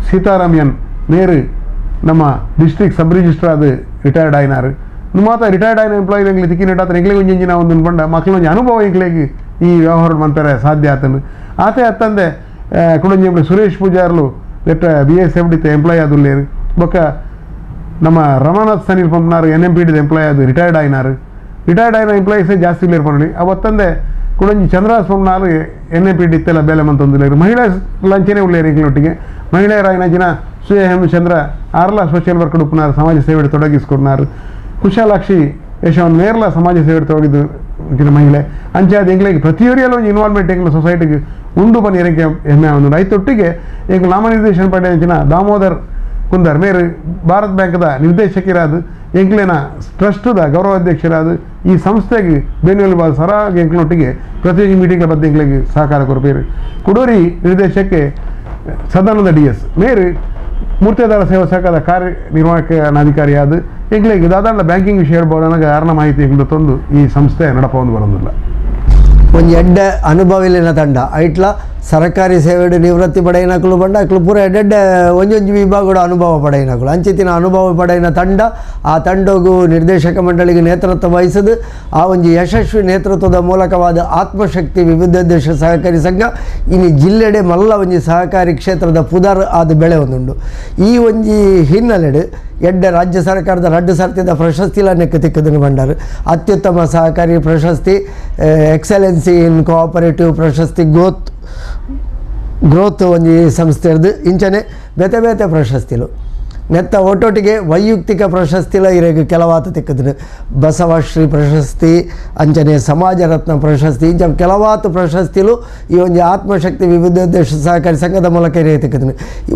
ಸೀತಾರಾಮಯ್ಯನ್ ನೇರು ನಮ್ಮ district sub registrar ಅದು ರಿಟೈರ್ಡ್ ಆಗಿನಾರು. ಮಾತ ರಿಟೈರ್ಡ್ ಆಗಿನ ಎಂಪ್ಲಾಯಿ ಎಂಗ್ಲಿ ತಿಕ್ಕಿನ ಆತನ ಎಂಗ್ಲಿಗೆ ಒಂಜಿ ಇಂಜಿನ ಒಂದು ಬಂಡ ಮಕ್ಕಳು ಒಂಜಿ ಅನುಭವ ಎಂಗ್ಲಿಗೆ ಈ ವ್ಯವಹಾರ ಮಂತಾರೆ ಸಾಧ್ಯ ಆತನು. ಆತ ಅತ್ತಂದೆ ಕುಡಂಜಿ Suresh ಪೂಜಾರ್ಲು let B S F D employee ಆದುಲ್ಲೇರು. ಬೊಕ್ಕ ನಮ್ಮ ರಮಾನಾಥ್ ಸನೀಲ್ ಪಂಪ್ನಾರು N M P ಡಿದ employee ಅದು ರಿಟೈರ್ಡ್ ಆಗಿನಾರು. ರಿಟೈರ್ಡ್ ಆಗಿನ ಎಂಪ್ಲಾಯೀಸೇ ಜಾಸ್ತಿ ಇಲ್ಲೇರು ಪನೊಲಿ. ಅವತ್ತಂದೆ ಕುಡಂಜಿ Chandra's ಪಂಪ್ನಾರು N M P D ಇತ್ತೆಲ್ಲ ಬೇಲೆ ಮಂತೊಂದುಲ್ಲೇರು. ಮಹಿಳಾ ಲಂಚನೇ ಉಳ್ಳೇರು ಎಂಗ್ಲೊಟ್ಟಿಗೆ ಮಹಿಳೆಯರಾಗಿನ ಜಿನ ಸುಯ ಹೇಮಚಂದ್ರ ಆರ್ಲ ಸೋಷಿಯಲ್ ವರ್ಕ್ ಉಪ್ಪುನಾರು ಸಮಾಜ ಸೇವೆ ತೊಡಗಿಸ್ಕೊಡ್ನಾರು. ಕುಶಾಲಾಕ್ಷಿ ಯಶವಂತ್ ನೇರ್ಲ ಸಮಾಜ ಸೇವೆ ತೊಡಗಿದ್ದು ಮಹಿಳೆ. ಅಂಚಾದ ಎಂಗ್ಲಿಗೆ ಪ್ರತಿಯೊರಿಯಲ್ಲ ಒಂದು ಇನ್ವಾಲ್ವ್ಮೆಂಟ್ ಎಂಗ್ಲ ಸೊಸೈಟಿಗೆ ಉಂಡು ಬನ್ನಿ ಏನಕ್ಕೆ ಹೆಮ್ಮೆ ಒಂದು ರೈತೊಟ್ಟಿಗೆ ಎಂಗ್ಲ ನಾಮನಿರ್ದೇಶನ ಪಡೆಯ ದಾಮೋದರ್ ಕುಂದರ್ ಮೇರು ಭಾರತ್ ಬ್ಯಾಂಕ್ದ ನಿರ್ದೇಶಕರಾದ ಎಂಕ್ಲೇನ ಟ್ರಸ್ಟ್ದ ಗೌರವಾಧ್ಯಕ್ಷರಾದ ಈ ಸಂಸ್ಥೆಗೆ ಬೆನ್ನೆಲುಬಾದ ಸರಾಗಿ ಎಂಕ್ಲೊಟ್ಟಿಗೆ ಪ್ರತಿಯೊಂದು ಮೀಟಿಂಗ್ ಬದ್ದ ಎಂಕ್ಲಿಗೆ ಸಹಕಾರ ಕೊರಪೇರು. ಕುಡೋರಿ ನಿರ್ದೇಶಕ್ಕೆ ಸದಾನಂದ ಡಿ ಎಸ್ ಮೇರು ಮೂರ್ತಿದಾರ ಸೇವಾ ಶಾಖದ ಕಾರ್ಯನಿರ್ವಾಹಕನಾಧಿಕಾರಿಯಾದ ಎಂಕ್ಲಿಗೆ ದಾದಾಂಡ ಬ್ಯಾಂಕಿಂಗ್ ವಿಷಯ ಹೇಳ್ಬೋದು ಯಾರನ್ನ ಮಾಹಿತಿ ಎಂಗ್ಲು ತಂದು ಈ ಸಂಸ್ಥೆ ನಡಪವನ್ನು ಬರೋದಿಲ್ಲ. ಒಂಜಿ ಎಡ್ಡೆ ಅನುಭವಿಲಿನ ತಂಡ ಐಟ್ಲ ಸರಕಾರಿ ಸೇವೆಡು ನಿವೃತ್ತಿ ಪಡೆಯಿನಕುಲು ಬಂಡ ಅಕ್ಲು ಪೂರ ಎಡ್ಡೆಡ್ಡೆ ಒಂಜೊಂಜಿ ವಿಭಾಗಡು ಅನುಭವ ಪಡೆಯಿನಕುಲು ಅಂಚಿತಿನ ಅನುಭವ ಪಡೆಯಿನ ತಂಡ ಆ ತಂಡಗೂ ನಿರ್ದೇಶಕ ಮಂಡಳಿಗೆ ನೇತೃತ್ವ ವಹಿಸದು ಆ ಒಂಜಿ ಯಶಸ್ವಿ ನೇತೃತ್ವದ ಮೂಲಕವಾದ ಆತ್ಮಶಕ್ತಿ ವಿವಿಧೋದ್ದೇಶ ಸಹಕಾರಿ ಸಂಘ ಇನ್ನು ಜಿಲ್ಲೆಡೆ ಮಲ್ಲ ಒಂಜಿ ಸಹಕಾರಿ ಕ್ಷೇತ್ರದ ಪುದರ್ ಆದ ಬೆಳೆ ಒಂದುಂಡು. ಈ ಒಂಜಿ ಹಿನ್ನೆಲೆಡು ಎಡ್ಡೆ ರಾಜ್ಯ ಸರ್ಕಾರದ ರಡ್ಡು ಸರ್ತಿದ ಪ್ರಶಸ್ತಿಲ ನೆಕ್ಕು ತಿಕ್ಕದನ್ನು ಬಂಡಾರು. ಅತ್ಯುತ್ತಮ ಸಹಕಾರಿ ಪ್ರಶಸ್ತಿ, ಎಕ್ಸಲೆನ್ಸಿ ಇನ್ ಕೋಆಪರೇಟಿವ್ ಪ್ರಶಸ್ತಿ, ಗ್ರೋತ್ ಒಂಜಿ ಸಂಸ್ಥೆರ್ದು ಇಂಚನೆ ಬೇತೆ ಬೇತೆ ಪ್ರಶಸ್ತಿಲು ನೆತ್ತ ಒಟ್ಟೊಟ್ಟಿಗೆ ವೈಯಕ್ತಿಕ ಪ್ರಶಸ್ತಿಲ ಇರೆಗ್ ಕೆಲವಾತ ತಿಕ್ಕದ್ರು. ಬಸವಶ್ರೀ ಪ್ರಶಸ್ತಿ, ಅಂಚನೆ ಸಮಾಜ ರತ್ನ ಪ್ರಶಸ್ತಿ, ಇಂಚ ಕೆಲವಾತು ಪ್ರಶಸ್ತಿಲು ಈ ಒಂಜಿ ಆತ್ಮಶಕ್ತಿ ವಿವಿಧೋದ್ದೇಶ ಸಹಕಾರಿ ಸಂಘದ ಮೂಲಕ ಇರೆ ತಿಕ್ಕದ್ರು.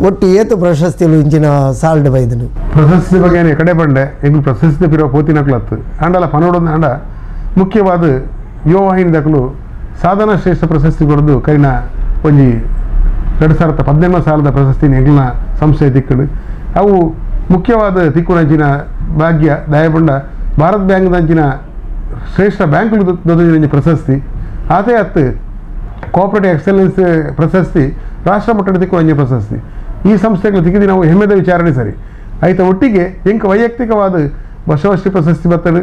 ಒಟ್ಟು ಏತು ಪ್ರಶಸ್ತಿಲು ಇಂಚಿನ ಸಾಲ್ಡ್ ಬೈದನು. ಪ್ರಶಸ್ತಿ ಬಗ್ಗೆ ಕಡೆ ಬಂಡೆ ಎಂಗ್ಲು ಪ್ರಶಸ್ತಿ ಪಿರೋ ಪೋತಿನಕ್ಲತ್ತು ಆಂಡಲ ಪನೋಡೊಂದು ಆಂಡ ಮುಖ್ಯವಾದ ಯುವವಾಹಿನಿ ದಕ್ಕಲು ಸಾಧನಾ ಶ್ರೇಷ್ಠ ಪ್ರಶಸ್ತಿ ಕೊಡೋದು ಕೈನ ಒಂಜಿ 2018 ಸಾಲದ ಪ್ರಶಸ್ತಿನ ಎಂಗ್ಲಿನ ಸಂಸ್ಥೆ ತಿಕ್ಕಡು. ಅವು ಮುಖ್ಯವಾದ ತಿಕ್ಕುನಂಚಿನ ಭಾಗ್ಯ ದಯಪಂಡ ಭಾರತ್ ಬ್ಯಾಂಕ್ದಂಚಿನ ಶ್ರೇಷ್ಠ ಬ್ಯಾಂಕ್ ದೊಡ್ಡ ಪ್ರಶಸ್ತಿ ಆತೇ ಅತ್ತು ಕೋಆಪರೇಟಿವ್ ಎಕ್ಸಲೆನ್ಸ್ ಪ್ರಶಸ್ತಿ ರಾಷ್ಟ್ರ ಮಟ್ಟದ ತಿಕ್ಕುನಂಚಿನ ಪ್ರಶಸ್ತಿ ಈ ಸಂಸ್ಥೆಗಳು ತಿಕ್ಕಿದ್ದು ನಾವು ಹೆಮ್ಮೆದ ವಿಚಾರಣೆ ಸರಿ. ಆಯ್ತ ಒಟ್ಟಿಗೆ ಎಂಕ ವೈಯಕ್ತಿಕವಾದ ಬಸವಶ್ರೀ ಪ್ರಶಸ್ತಿ ಬತ್ತಳು,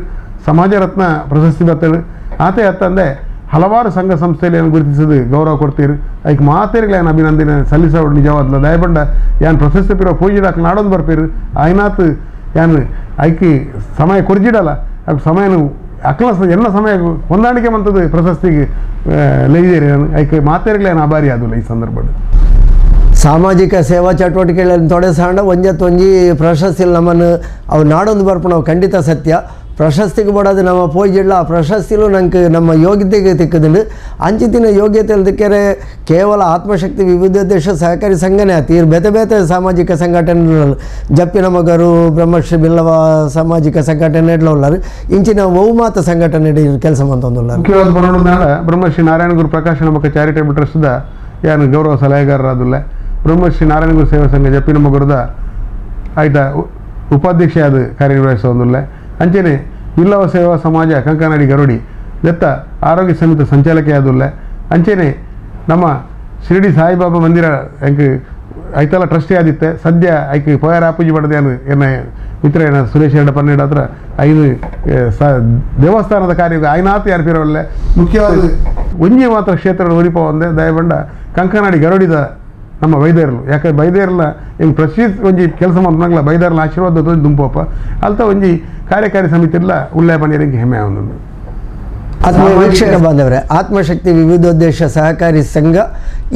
ಸಮಾಜ ರತ್ನ ಪ್ರಶಸ್ತಿ ಬತ್ತಳು. ಆತೇ ಅತ್ತಂದೆ ಹಲವಾರು ಸಂಘ ಸಂಸ್ಥೆಯಲ್ಲಿ ಏನು ಗುರುತಿಸೋದು ಗೌರವ ಕೊಡ್ತೀರಿ. ಅದಕ್ಕೆ ಮಾತೇರಿಗಳ ಏನು ಅಭಿನಂದನೆ ಸಲ್ಲಿಸೋಡು ನಿಜವಾದ್ಲ ದಯಬಂಡ ಯಾನ್ ಪ್ರಶಸ್ತಿ ಪಿರೋ ಪೂಜಿಡಕ್ಕೆ ನಾಡೊಂದು ಬರ್ಪೀರು ಆಯ್ನಾತ್ ಯಾನ್ ಐಕಿ ಸಮಯ ಕೊರ್ಜಿಡಲ್ಲ ಅದಕ್ಕೆ ಸಮಯನು ಅಕ್ಲ ಎಲ್ಲ ಸಮಯ ಹೊಂದಾಣಿಕೆ ಮಂತದ್ದು ಪ್ರಶಸ್ತಿಗೆ ಲೈದೇರಿ ನಾನು ಐಕೆ ಮಾತೇರಿಗಳ ಏನು ಆಭಾರಿ ಆದಿಲ್ಲ ಈ ಸಂದರ್ಭದಲ್ಲಿ. ಸಾಮಾಜಿಕ ಸೇವಾ ಚಟುವಟಿಕೆಗಳನ್ನು ತೊಡೆಸಾಂಡ ಒಂಜತ್ತೊಂಜಿ ಪ್ರಶಸ್ತಿ ನಮ್ಮನ್ನು ಅವು ನಾಡೊಂದು ಬರ್ಪು ಖಂಡಿತ ಸತ್ಯ. ಪ್ರಶಸ್ತಿಗೆ ಬಡೋದು ನಮ್ಮ ಪೋಯಿಜಿಲ್ಲ, ಆ ಪ್ರಶಸ್ತಿಲೂ ನಂಗೆ ನಮ್ಮ ಯೋಗ್ಯತೆಗೆ ತಿಕ್ಕದಿಲ್ಲ. ಅಂಚಿತಿನ ಯೋಗ್ಯತೆ ಅಲ್ದಕ್ಕೆರೆ ಕೇವಲ ಆತ್ಮಶಕ್ತಿ ವಿವಿಧೋದ್ದೇಶ ಸಹಕಾರಿ ಸಂಘನೇ ಆಯ್ತು. ಇರು ಬೇತೆ ಬೇತೆ ಸಾಮಾಜಿಕ ಸಂಘಟನೆ ಜಪ್ಪಿನ ಮಗರು, ಬ್ರಹ್ಮಶ್ರೀ ಬಿಲ್ಲವ ಸಾಮಾಜಿಕ ಸಂಘಟನೆ ಇಡ್ಲವ್ಲಾರು, ಇಂಚಿನ ಬಹುಮಾತ ಸಂಘಟನೆ ಕೆಲಸ ಮಂತೊಂದುಲ್ಲಾರು. ಮುಖ್ಯವಾದ ಬರೋಣ ಬ್ರಹ್ಮಶ್ರೀ ನಾರಾಯಣಗುರು ಪ್ರಕಾಶನ ಮಕ್ಕ ಚಾರಿಟೇಬಲ್ ಟ್ರಸ್ಟ್ದ ಯಾನು ಗೌರವ ಸಲಹೆಗಾರರಾದುಲ್ಲ, ಬ್ರಹ್ಮಶ್ರೀ ನಾರಾಯಣಗುರು ಸೇವಾ ಸಂಘ ಜಪ್ಪಿನ ಮಗರದ ಆಯ್ತಾ ಉಪಾಧ್ಯಕ್ಷ ಅದು ಕಾರ್ಯನಿರ್ವಹಿಸೋದಿಲ್ಲ. ಅಂಚನೆ Billava ಸೇವಾ ಸಮಾಜ ಕಂಕನಾಡಿ ಗರುಡಿ ದತ್ತ ಆರೋಗ್ಯ ಸಮಿತಿ ಸಂಚಾಲಕಿ ಆದುಲ್ಲ. ಅಂಚೆನೆ ನಮ್ಮ ಶಿರಡಿ ಸಾಯಿಬಾಬಾ ಮಂದಿರ ಎಂಕ್ ಐತಲ್ಲ ಟ್ರಸ್ಟಿ ಆದಿತ್ತೆ. ಸದ್ಯ ಐಕ್ ಪೋಯರ ಪೂಜೆ ಪಡೆದ ಎನ್ನ ಮಿತ್ರ ಏನ ಸುರೇಶ್ ಎರಡ ಪನ್ನೆರಡು ಹತ್ರ ಐದು ದೇವಸ್ಥಾನದ ಕಾರ್ಯ ಐನಾಥ ಯಾರು ಪಿರವಲ್ಲೆ. ಮುಖ್ಯವಾದ ಒಂಜಿ ಮಾತ್ರ ಕ್ಷೇತ್ರ ಒರಿಪ ಒಂದೇ ದಯಬಂಡ ಕಂಕನಾಡಿ ಗರುಡಿದ ನಮ್ಮ ಬೈದೇರ್ಲು. ಯಾಕೆ ಬೈದೇರ್ಲ ಹಿಂಗೆ ಪ್ರತಿ ಒಂಜಿ ಕೆಲಸ ಮಾಡ್ನಂಗ್ಲ ಬೈದೇರ್ಲ ಆಶೀರ್ವಾದ ದುಂಪೋಪ ಅಲ್ತ ಒಂಜಿ ಕಾರ್ಯಕಾರಿ ಸಮಿತಿ ಇಲ್ಲ ಉಲ್ಲೆ ಪನ್ನೀರಿಗೆ ಹೆಮ್ಮೆ ಒಂದು. ಆತ್ಮೀಯ ವೀಕ್ಷಕ ಬಾಂಧವರೇ, ಆತ್ಮಶಕ್ತಿ ವಿವಿಧೋದ್ದೇಶ ಸಹಕಾರಿ ಸಂಘ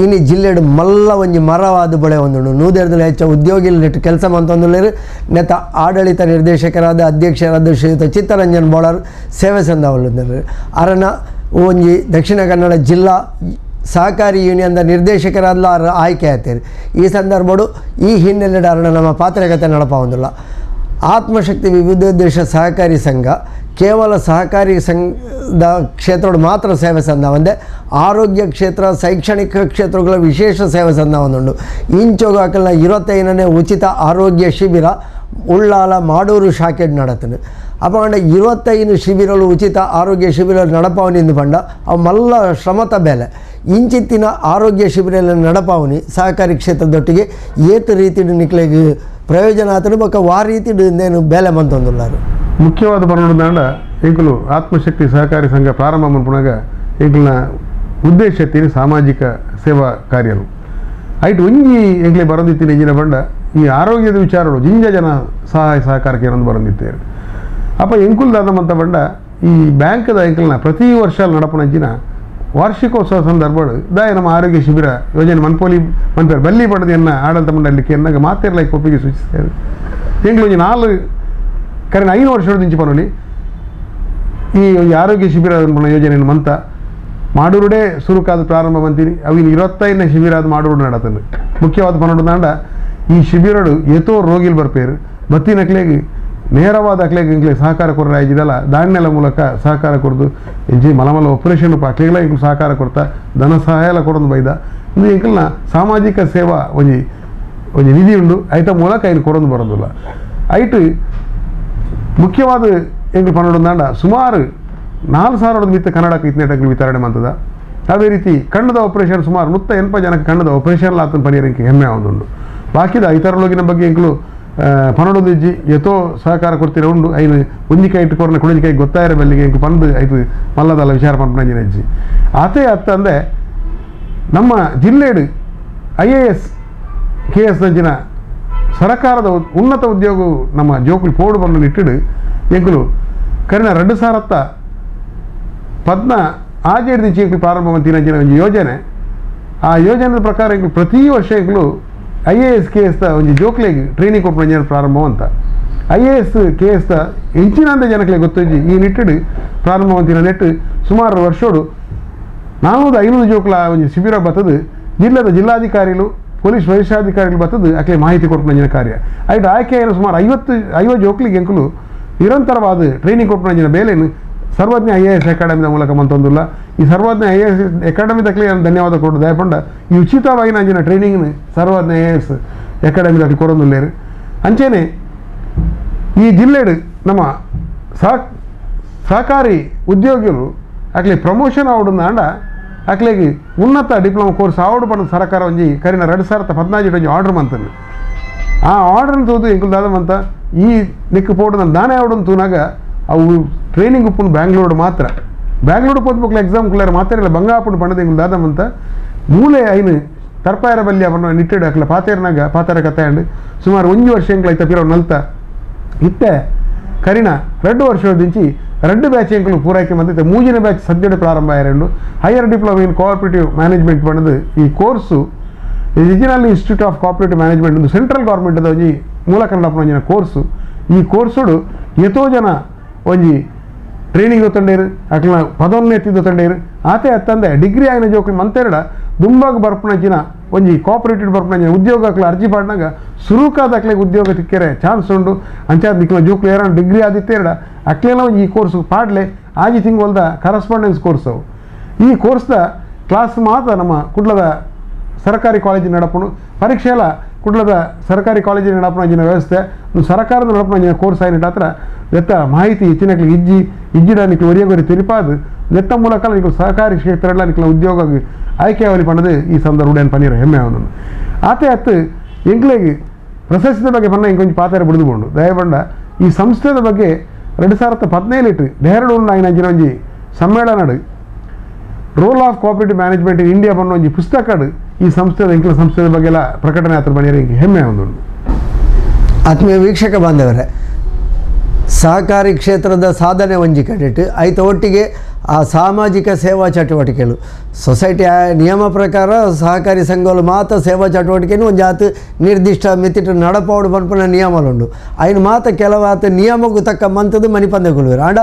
ಇನಿ ಜಿಲ್ಲೆಡು ಮಲ್ಲ ಒಂಜಿ ಮರವಾದ ಬಳೆ ಒಂದುಂಡು. ನೂದೆರಡು ಹೆಚ್ಚು ಉದ್ಯೋಗಿలు ನೆಟ್ಟು ಕೆಲಸ ಮಂತೊಂದುಲ್ಲೆರ್. ನೆತ್ತ ಆಡಳಿತ ನಿರ್ದೇಶಕರಾದ ಅಧ್ಯಕ್ಷರಾದ ಶ್ರೀಯುತ ಚಿತ್ತರಂಜನ್ ಬೋಳರ್ ಸೇವೆ ಸಂದಾವಲುಂದೆರ್. ಅರನ ಒಂಜಿ ದಕ್ಷಿಣ ಕನ್ನಡ ಜಿಲ್ಲಾ ಸಹಕಾರಿ ಯೂನಿಯನ್ದ ನಿರ್ದೇಶಕರಾದ ಆಯ್ಕೆ ಆಯ್ತೇರು. ಈ ಸಂದರ್ಭಡು ಈ ಹಿನ್ನೆಲೆಡು ಅರಣ ನಮ್ಮ ಪಾತ್ರಕತೆ ನಡಪಾವೊಂದುಲ್ಲ. ಆತ್ಮಶಕ್ತಿ ವಿವಿಧೋದ್ದೇಶ ಸಹಕಾರಿ ಸಂಘ ಕೇವಲ ಸಹಕಾರಿ ಸಂಘದ ಕ್ಷೇತ್ರಡು ಮಾತ್ರ ಸೇವೆ ಸಂದ ಒಂದೇ, ಆರೋಗ್ಯ ಕ್ಷೇತ್ರ ಶೈಕ್ಷಣಿಕ ಕ್ಷೇತ್ರಗಳ ವಿಶೇಷ ಸೇವೆ ಸಂದ ಒಂದುಂಡು. ಇಂಚೋಗಾಕಲ್ನ 25ನೇ ಉಚಿತ ಆರೋಗ್ಯ ಶಿಬಿರ ಉಳ್ಳಾಲ ಮಾಡೂರು ಶಾಖೆಡ್ ನಡತನು. ಅಪ್ಪಂಡ 25 ಶಿಬಿರಲು ಉಚಿತ ಆರೋಗ್ಯ ಶಿಬಿರ ನಡಪಾವನಿಂದು ಪಂಡ ಅವು ಮಲ್ಲ ಶ್ರಮತ ಬೇಲೆ. ಇಂಚಿತ್ತಿನ ಆರೋಗ್ಯ ಶಿಬಿರ ನಡಪಾವನಿ ಸಹಕಾರಿ ಕ್ಷೇತ್ರದೊಟ್ಟಿಗೆ ಏತ ರೀತಿ ನಿಕ್ಲೆಗ್ ಪ್ರಯೋಜನ ಆತನು ಬೊಕ್ಕ ವಾ ರೀತಿ ನೇನು ಬೇಲೆ ಮಂತೊಂದುಲ್ಲಾರು. ಮುಖ್ಯವಾದ ಪನ್ನೊಂದು ಎಂಕುಲು ಆತ್ಮಶಕ್ತಿ ಸಹಕಾರಿ ಸಂಘ ಪ್ರಾರಂಭ ಮನ್ಪುನಾಗ ಎಂಕುಲ್ನ ಉದ್ದೇಶ ತೀನಿ ಸಾಮಾಜಿಕ ಸೇವಾ ಕಾರ್ಯಲು. ಐಟ್ ಒಂಜಿ ಎಂಕ್ಲೆ ಬರಂದಿತ್ತೀನಿ ಇಂಜಿನ ಬಂಡ ಈ ಆರೋಗ್ಯದ ವಿಚಾರಗಳು ಜಿಂಜ ಜನ ಸಹಾಯ ಸಹಕಾರಕ್ಕೆ ಏನೊಂದು ಬರಂದಿತ್ತೇರು. ಅಪ್ಪ ಎಂಕುಲ್ದಾದಮಂತ ಬಂಡ ಈ ಬ್ಯಾಂಕ್ದ ಎಂಕಲ್ನ ಪ್ರತಿ ವರ್ಷ ನಡಪನಂಚಿನ ವಾರ್ಷಿಕೋತ್ಸವ ಸಂದರ್ಭ ದಾಯ ನಮ್ಮ ಆರೋಗ್ಯ ಶಿಬಿರ ಯೋಜನೆ ಮನ್ಪೋಲಿ ಮನ್ಪೇರು ಬಲ್ಲಿ ಪಡೆದ ಎನ್ನ ಆಡಳಿತ ಮಂಡಳಿಕ್ಕೆ ಎನ್ನಾಗ ಮಾತಿರ್ಲೈಕ್ ಒಪ್ಪಿಗೆ ಸೂಚಿಸ್ತೇವೆ. ಎಂಕ್ಲು ಒಂಜಿ 4 ಕರೆನ 5 ವರ್ಷದ ಇಂಚು ಪನೊಲಿ ಈ ಒಂದು ಆರೋಗ್ಯ ಶಿಬಿರ ಯೋಜನೆಯನ್ನು ಮಂತ ಮಾಡೂರುಡೇ ಸುರುಕಾದ ಪ್ರಾರಂಭ ಬಂತೀನಿ. ಅವಿನ 25ನೇ ಶಿಬಿರ ಅದು ಮಾಡೂರು ನಡತನು. ಮುಖ್ಯವಾದ ಪನ್ನೊಂದು ದಾಂಡ ಈ ಶಿಬಿರಡು ಏತೋ ರೋಗಿలు ಬರ್ಪೇರು ಬತ್ತಿನಕ್ಲೆಗೆ ನೇರವಾದ ಅಕ್ಲೆಗೆ ಇಂಕ್ಲೆ ಸಹಕಾರ ಕೊರ್ರ ಆಯ್ಜಿದಲ್ಲ ದಾಂಡ್ನೆಲ ಮೂಲಕ ಸಹಕಾರ ಕೊರ್ದು ಇಂಚಿ ಮಲಮಲ ಆಪರೇಷನ್ ಅಕ್ಲೆಗಳ ಇಂಕ್ಲು ಸಹಕಾರ ಕೊಡ್ತಾ ಧನ ಸಹಾಯ ಎಲ್ಲ ಕೊರೊಂದು ಬೈದ ಇಂದು ಇಂಕ್ಲನ ಸಾಮಾಜಿಕ ಸೇವಾ ಒಂಜಿ ಒಂಜಿ ನಿಧಿ ಉಂಡು ಐತ ಮೂಲಕ ಐನು ಕೊರೊಂದು ಬರೋದಿಲ್ಲ. ಐಟ್ ಮುಖ್ಯವಾದ ಎಂಕ್ಲು ಪನ್ನೊಂದು ದಾಂಡ ಸುಮಾರು 4000 ಮಿತ್ತ ಕನ್ನಡಕ್ಕೆ ಇತ್ನೇಟಕ್ಲು ವಿತರಣೆ ಮಂತದ. ಅದೇ ರೀತಿ ಕಣ್ಣದ ಆಪರೇಷನ್ ಸುಮಾರು 180 ಜನಕ್ಕೆ ಕಣ್ಣದ ಆಪರೇಷನ್ ಆತನ ಪನೀರಿಂಕೆ ಹೆಮ್ಮೆ ಒಂದುಂಡು. ಬಾಕಿದ ಇತರಲೋಗಿನ ಬಗ್ಗೆ ಎಂಕ್ಲು ಪನ್ನೊಂದು ಇಜ್ಜಿ ಎತೋ ಸಹಕಾರ ಕೊಡ್ತೀರ ಉಂಡು ಐನು ಒಂಜಿಕಾಯಿ ಇಟ್ಟುಕೊರ್ನ ಕುಡಂಜಿಕಾಯಿ ಗೊತ್ತಾಯಿರ ಬೆಲ್ಲಿಗೆ ಎಂಕು ಪಂದು ಐತು ಮಲ್ಲದಲ್ಲ ವಿಚಾರ ಪಂಪನಂಜಿನ ಅಜ್ಜಿ ಆತೇ ಅತ್ತಂದೆ ನಮ್ಮ ಜಿಲ್ಲೆಡು IAS KS ನಂಜಿನ ಸರಕಾರದ ಉನ್ನತ ಉದ್ಯೋಗ ನಮ್ಮ ಜೋಕುಲು ಪೋಡು ಬಂದು ಇಟ್ಟಿಡು ಎಂಕುಲು ಕರಿನ 2016 ದಿಂಚಿ ಎಂಕುಲು ಪ್ರಾರಂಭ ಮಂತಿನ ಒಂಜಿ ಯೋಜನೆ. ಆ ಯೋಜನೆ ಪ್ರಕಾರ ಎಂಕುಲು ಪ್ರತಿ ವರ್ಷ ಎಂಕುಲು IAS KS ಒಂಜಿ ಜೋಕ್ಲೆಗ್ ಟ್ರೈನಿಂಗ್ ಕೊಪ್ಪು ಪ್ರಾರಂಭ ಅಂತ IAS KS ಎಂಚಿನಂದ ಜನಕ್ಲೆ ಗೊತ್ತಿಜ್ಜಿ ಈ ನಿಟ್ಟಿಡು ಪ್ರಾರಂಭ ಅಂತಿನ ನೆಟ್ಟು ಸುಮಾರು ವರ್ಷೋಡು 400-500 ಜೋಕ್ಲ ಒಂಜಿ ಶಿಬಿರ ಬರ್ತದೆ. ಜಿಲ್ಲೆದ ಜಿಲ್ಲಾಧಿಕಾರಿಗಳು ಪೊಲೀಸ್ ವರಿಷ್ಠಾಧಿಕಾರಿಗಳು ಬರ್ತದೆ ಅಕ್ಲೆ ಮಾಹಿತಿ ಕೊಡ್ಪುನಂಜಿನ ಕಾರ್ಯ. ಐಟ್ ಆಯ್ಕೆಯನ್ನು ಸುಮಾರು 50 ಜೋಕ್ಲಿಗೆ ಎಂಕುಲು ನಿರಂತರವಾದ ಟ್ರೈನಿಂಗ್ ಕೊಡ್ಪುನಂಜಿನ ಬೇಲೆಯನ್ನು ಸರ್ವಜ್ಞ IAS ಅಕಾಡೆಮಿದ ಮೂಲಕ ಮಂತೊಂದುಲ್ಲ. ಈ ಸರ್ವಜ್ಞ IAS academy ದಕ್ಲೆ ಧನ್ಯವಾದ ಕೊಡು ದಯಪಂಡ ಈ ಉಚಿತವಾಗಿ ನಂಜಿನ ಟ್ರೈನಿಂಗ್ನ ಸರ್ವಜ್ಞ IAS academy ದಕ್ಲೆ ಕೊರೊಂದುಲ್ಲೇರು. ಅಂಚೆನೆ ಈ ಜಿಲ್ಲೆಡು ನಮ್ಮ ಸಹಕಾರಿ ಉದ್ಯೋಗಿಗಳು ಅಕ್ಲೆ ಪ್ರಮೋಷನ್ ಆವಡುಂದಾಂಡ ಅಕ್ಲೆಗೆ ಉನ್ನತ ಡಿಪ್ಲೊಮಾ ಕೋರ್ಸ್ ಆವಡು ಪಂಡ ಸರಕಾರ ಒಂಜಿ ಕರಿನ 2014 ಒಂಜಿ ಆರ್ಡರ್ ಮಂತನು. ಆ ಆರ್ಡರ್ನ ತೂದು ಎಂಕುಲು ಮಂತ ಈ ನಿಕ್ಕು ಪೋಡು ನಾನು ದಾನೆ ಆವಡನ್ನು ತೂನಾಗ ಅವು ಟ್ರೈನಿಂಗ್ ಉಪ್ಪುನು ಬ್ಯಾಂಗ್ಳೂರು ಮಾತ್ರ ಬ್ಯಾಂಗ್ಳೂರು ಪೋದು ಎಕ್ಸಾಮ್ ಕುಲ್ಲಾರ ಮಾತ್ರ ಇಲ್ಲ ಬಂಗಾಪುಂಡು ಪಂಡದ ಎಂಕುಲು ದಾದಮಂತ ಮೂಲೆ ಐನು ತರ್ಪಾಯರ ಬಲ್ಯ ಪಂಡ ನಿಟ್ಟಿಡು ಅಕ್ಲೆ ಪಾತೇರ್ನಾಗ ಪಾತಾರ ಕತ್ತಾಯಂಡು ಸುಮಾರು 1 ವರ್ಷ ಎಂಕುಲು ಐತ ಪಿರವು ನಲ್ತ ಇತ್ತೆ ಕರಿನ 2 ವರ್ಷದಿಂಚಿ 2 ಬ್ಯಾಚ್ ಎಂಕುಲು ಪೂರೈಕೆ ಬಂದಿತ್ತೆ. 3ನೇ ಬ್ಯಾಚ್ ಸದ್ಯಡೆ ಪ್ರಾರಂಭ ಆಯಿರಂಡು. Higher diploma in cooperative management ಪಂಡದು ಈ course regional institute of cooperative management ಒಂದು ಸೆಂಟ್ರಲ್ ಗೌರ್ಮೆಂಟ್ ಒಂಜಿ ಮೂಲ ಕನ್ನಡ ಒಂಜಿನ ಕೋರ್ಸು. ಈ ಕೋರ್ಸುಡು ಎತೋ ಜನ ಒಂಜಿ ಟ್ರೈನಿಂಗ್ ತೊಂಡೇರು ಅಕ್ಲ ಪದೋನ್ನತಿ ತೊಂಡೇರು ಆತೆ ಅತ್ತಂದೆ ಡಿಗ್ರಿ ಆಗಿನ ಜೋಕ್ಲು ಮಂತೆರಡ ದುಂಬಾಗ ಬರ್ಪುನಂಚಿನ ಒಂಜಿ ಕೋಆಪರೇಟಿವ್ ಬರ್ಪುನಂಚಿನ ಉದ್ಯೋಗ ಅಕ್ಲ ಅರ್ಜಿ ಪಾಡ್ನಾಗ ಸುರುಕಾದ ಅಕ್ಲೆಗ್ ಉದ್ಯೋಗ ತಿಕ್ಕೆರೆ ಚಾನ್ಸ್ ಉಂಡು. ಅಂಚಾದ ನಿಕ್ಲ ಜೋಕ್ಲು ಏರ ಡಿಗ್ರಿ ಆದಿತ್ತೇರಡ ಅಕ್ಲೆನ ಈ ಕೋರ್ಸ್ ಪಾಡ್ಲೆ ಆಜಿ ತಿಂಗೊಲ್ದ ಕರಸ್ಪಾಂಡೆನ್ಸ್ ಕೋರ್ಸ್ ಅವು. ಈ ಕೋರ್ಸ್ದ ಕ್ಲಾಸ್ ಮಾತ್ರ ನಮ್ಮ ಕುಡ್ಲದ ಸರ್ಕಾರಿ ಕಾಲೇಜಿನ ನಡಪುಂಡು. ಪರೀಕ್ಷೆ ಎಲ್ಲ ಕುಡ್ಲದ ಸರ್ಕಾರಿ ಕಾಲೇಜಿನ ನಡಪನ ವ್ಯವಸ್ಥೆ ಸರ್ಕಾರದ ನಡಪನ ಕೋರ್ಸ್ ಆಯಿನ ಹತ್ರ ನೆತ್ತ ಮಾಹಿತಿ ಹೆಚ್ಚಿನಕ್ಲಿ ಇಜ್ಜಿ ಇಜ್ಜಿಡ ನಿಕ್ಲು ಒರಿಯಗೊರಿ ತೆರಿಪಾದು ನೆತ್ತ ಮೂಲಕ ನಿಕ್ಲು ಸಹಕಾರಿ ಕ್ಷೇತ್ರ ನಿಕ್ಲ ಉದ್ಯೋಗ ಆಯ್ಕೆ ಅವಲಿ ಪಣ್ಣದು ಈ ಸಂದರ್ಭ ಪನ್ನೀರ ಹೆಮ್ಮೆ ಅವನು ಆತೆ ಅತ್ತು ಎಂಕ್ಲೆಗೆ ಪ್ರಶಸ್ತಿದ ಬಗ್ಗೆ ಪನ್ನ ಇಂಕೊಂಚ ಪಾತ್ರ ಬಿಡಿದುಕೊಂಡು ದಯಬಂಡ ಈ ಸಂಸ್ಥೆದ ಬಗ್ಗೆ 2015 ಡೆಹ್ರಾಡೂನ್ ಆಗಿನ ಒಂಜಿ ಸಮ್ಮೇಳನ role of cooperative management in India ಬಣ್ಣ ಒಂಜಿ ಪುಸ್ತಕ ಈ ಸಂಸ್ಥೆದ ಎಂಕ್ಲ ಸಂಸ್ಥೆದ ಬಗ್ಗೆ ಎಲ್ಲ ಪ್ರಕಟಣೆ ಆತ್ರ ಬನ್ನಿರ ಹೆಮ್ಮೆ ಒಂದು. ಆತ್ಮೀಯ ವೀಕ್ಷಕ ಬಾಂಧವರೇ, ಸಹಕಾರಿ ಕ್ಷೇತ್ರದ ಸಾಧನೆ ಒಂಜಿ ಕಡೆಟ್ ಐತ ಒಟ್ಟಿಗೆ ಆ ಸಾಮಾಜಿಕ ಸೇವಾ ಚಟುವಟಿಕೆಗಳು ಸೊಸೈಟಿ ನಿಯಮ ಪ್ರಕಾರ ಸಹಕಾರಿ ಸಂಘಗಳು ಮಾತ್ರ ಸೇವಾ ಚಟುವಟಿಕೆಯನ್ನು ಒಂದು ಜಾತಿ ನಿರ್ದಿಷ್ಟ ಮಿತಿಟ್ಟು ನಡಪೌಡು ಪನ್ಪುನ ನಿಯಮಲುಂಡು ಐನು ಮಾತ್ರ ಕೆಲವಾತ ನಿಯಮಕ್ಕೂ ತಕ್ಕ ಮಂತದ್ದು ಮನಿಪಂದೆಗೊಳ್ಳುವರು. ಆಂಡ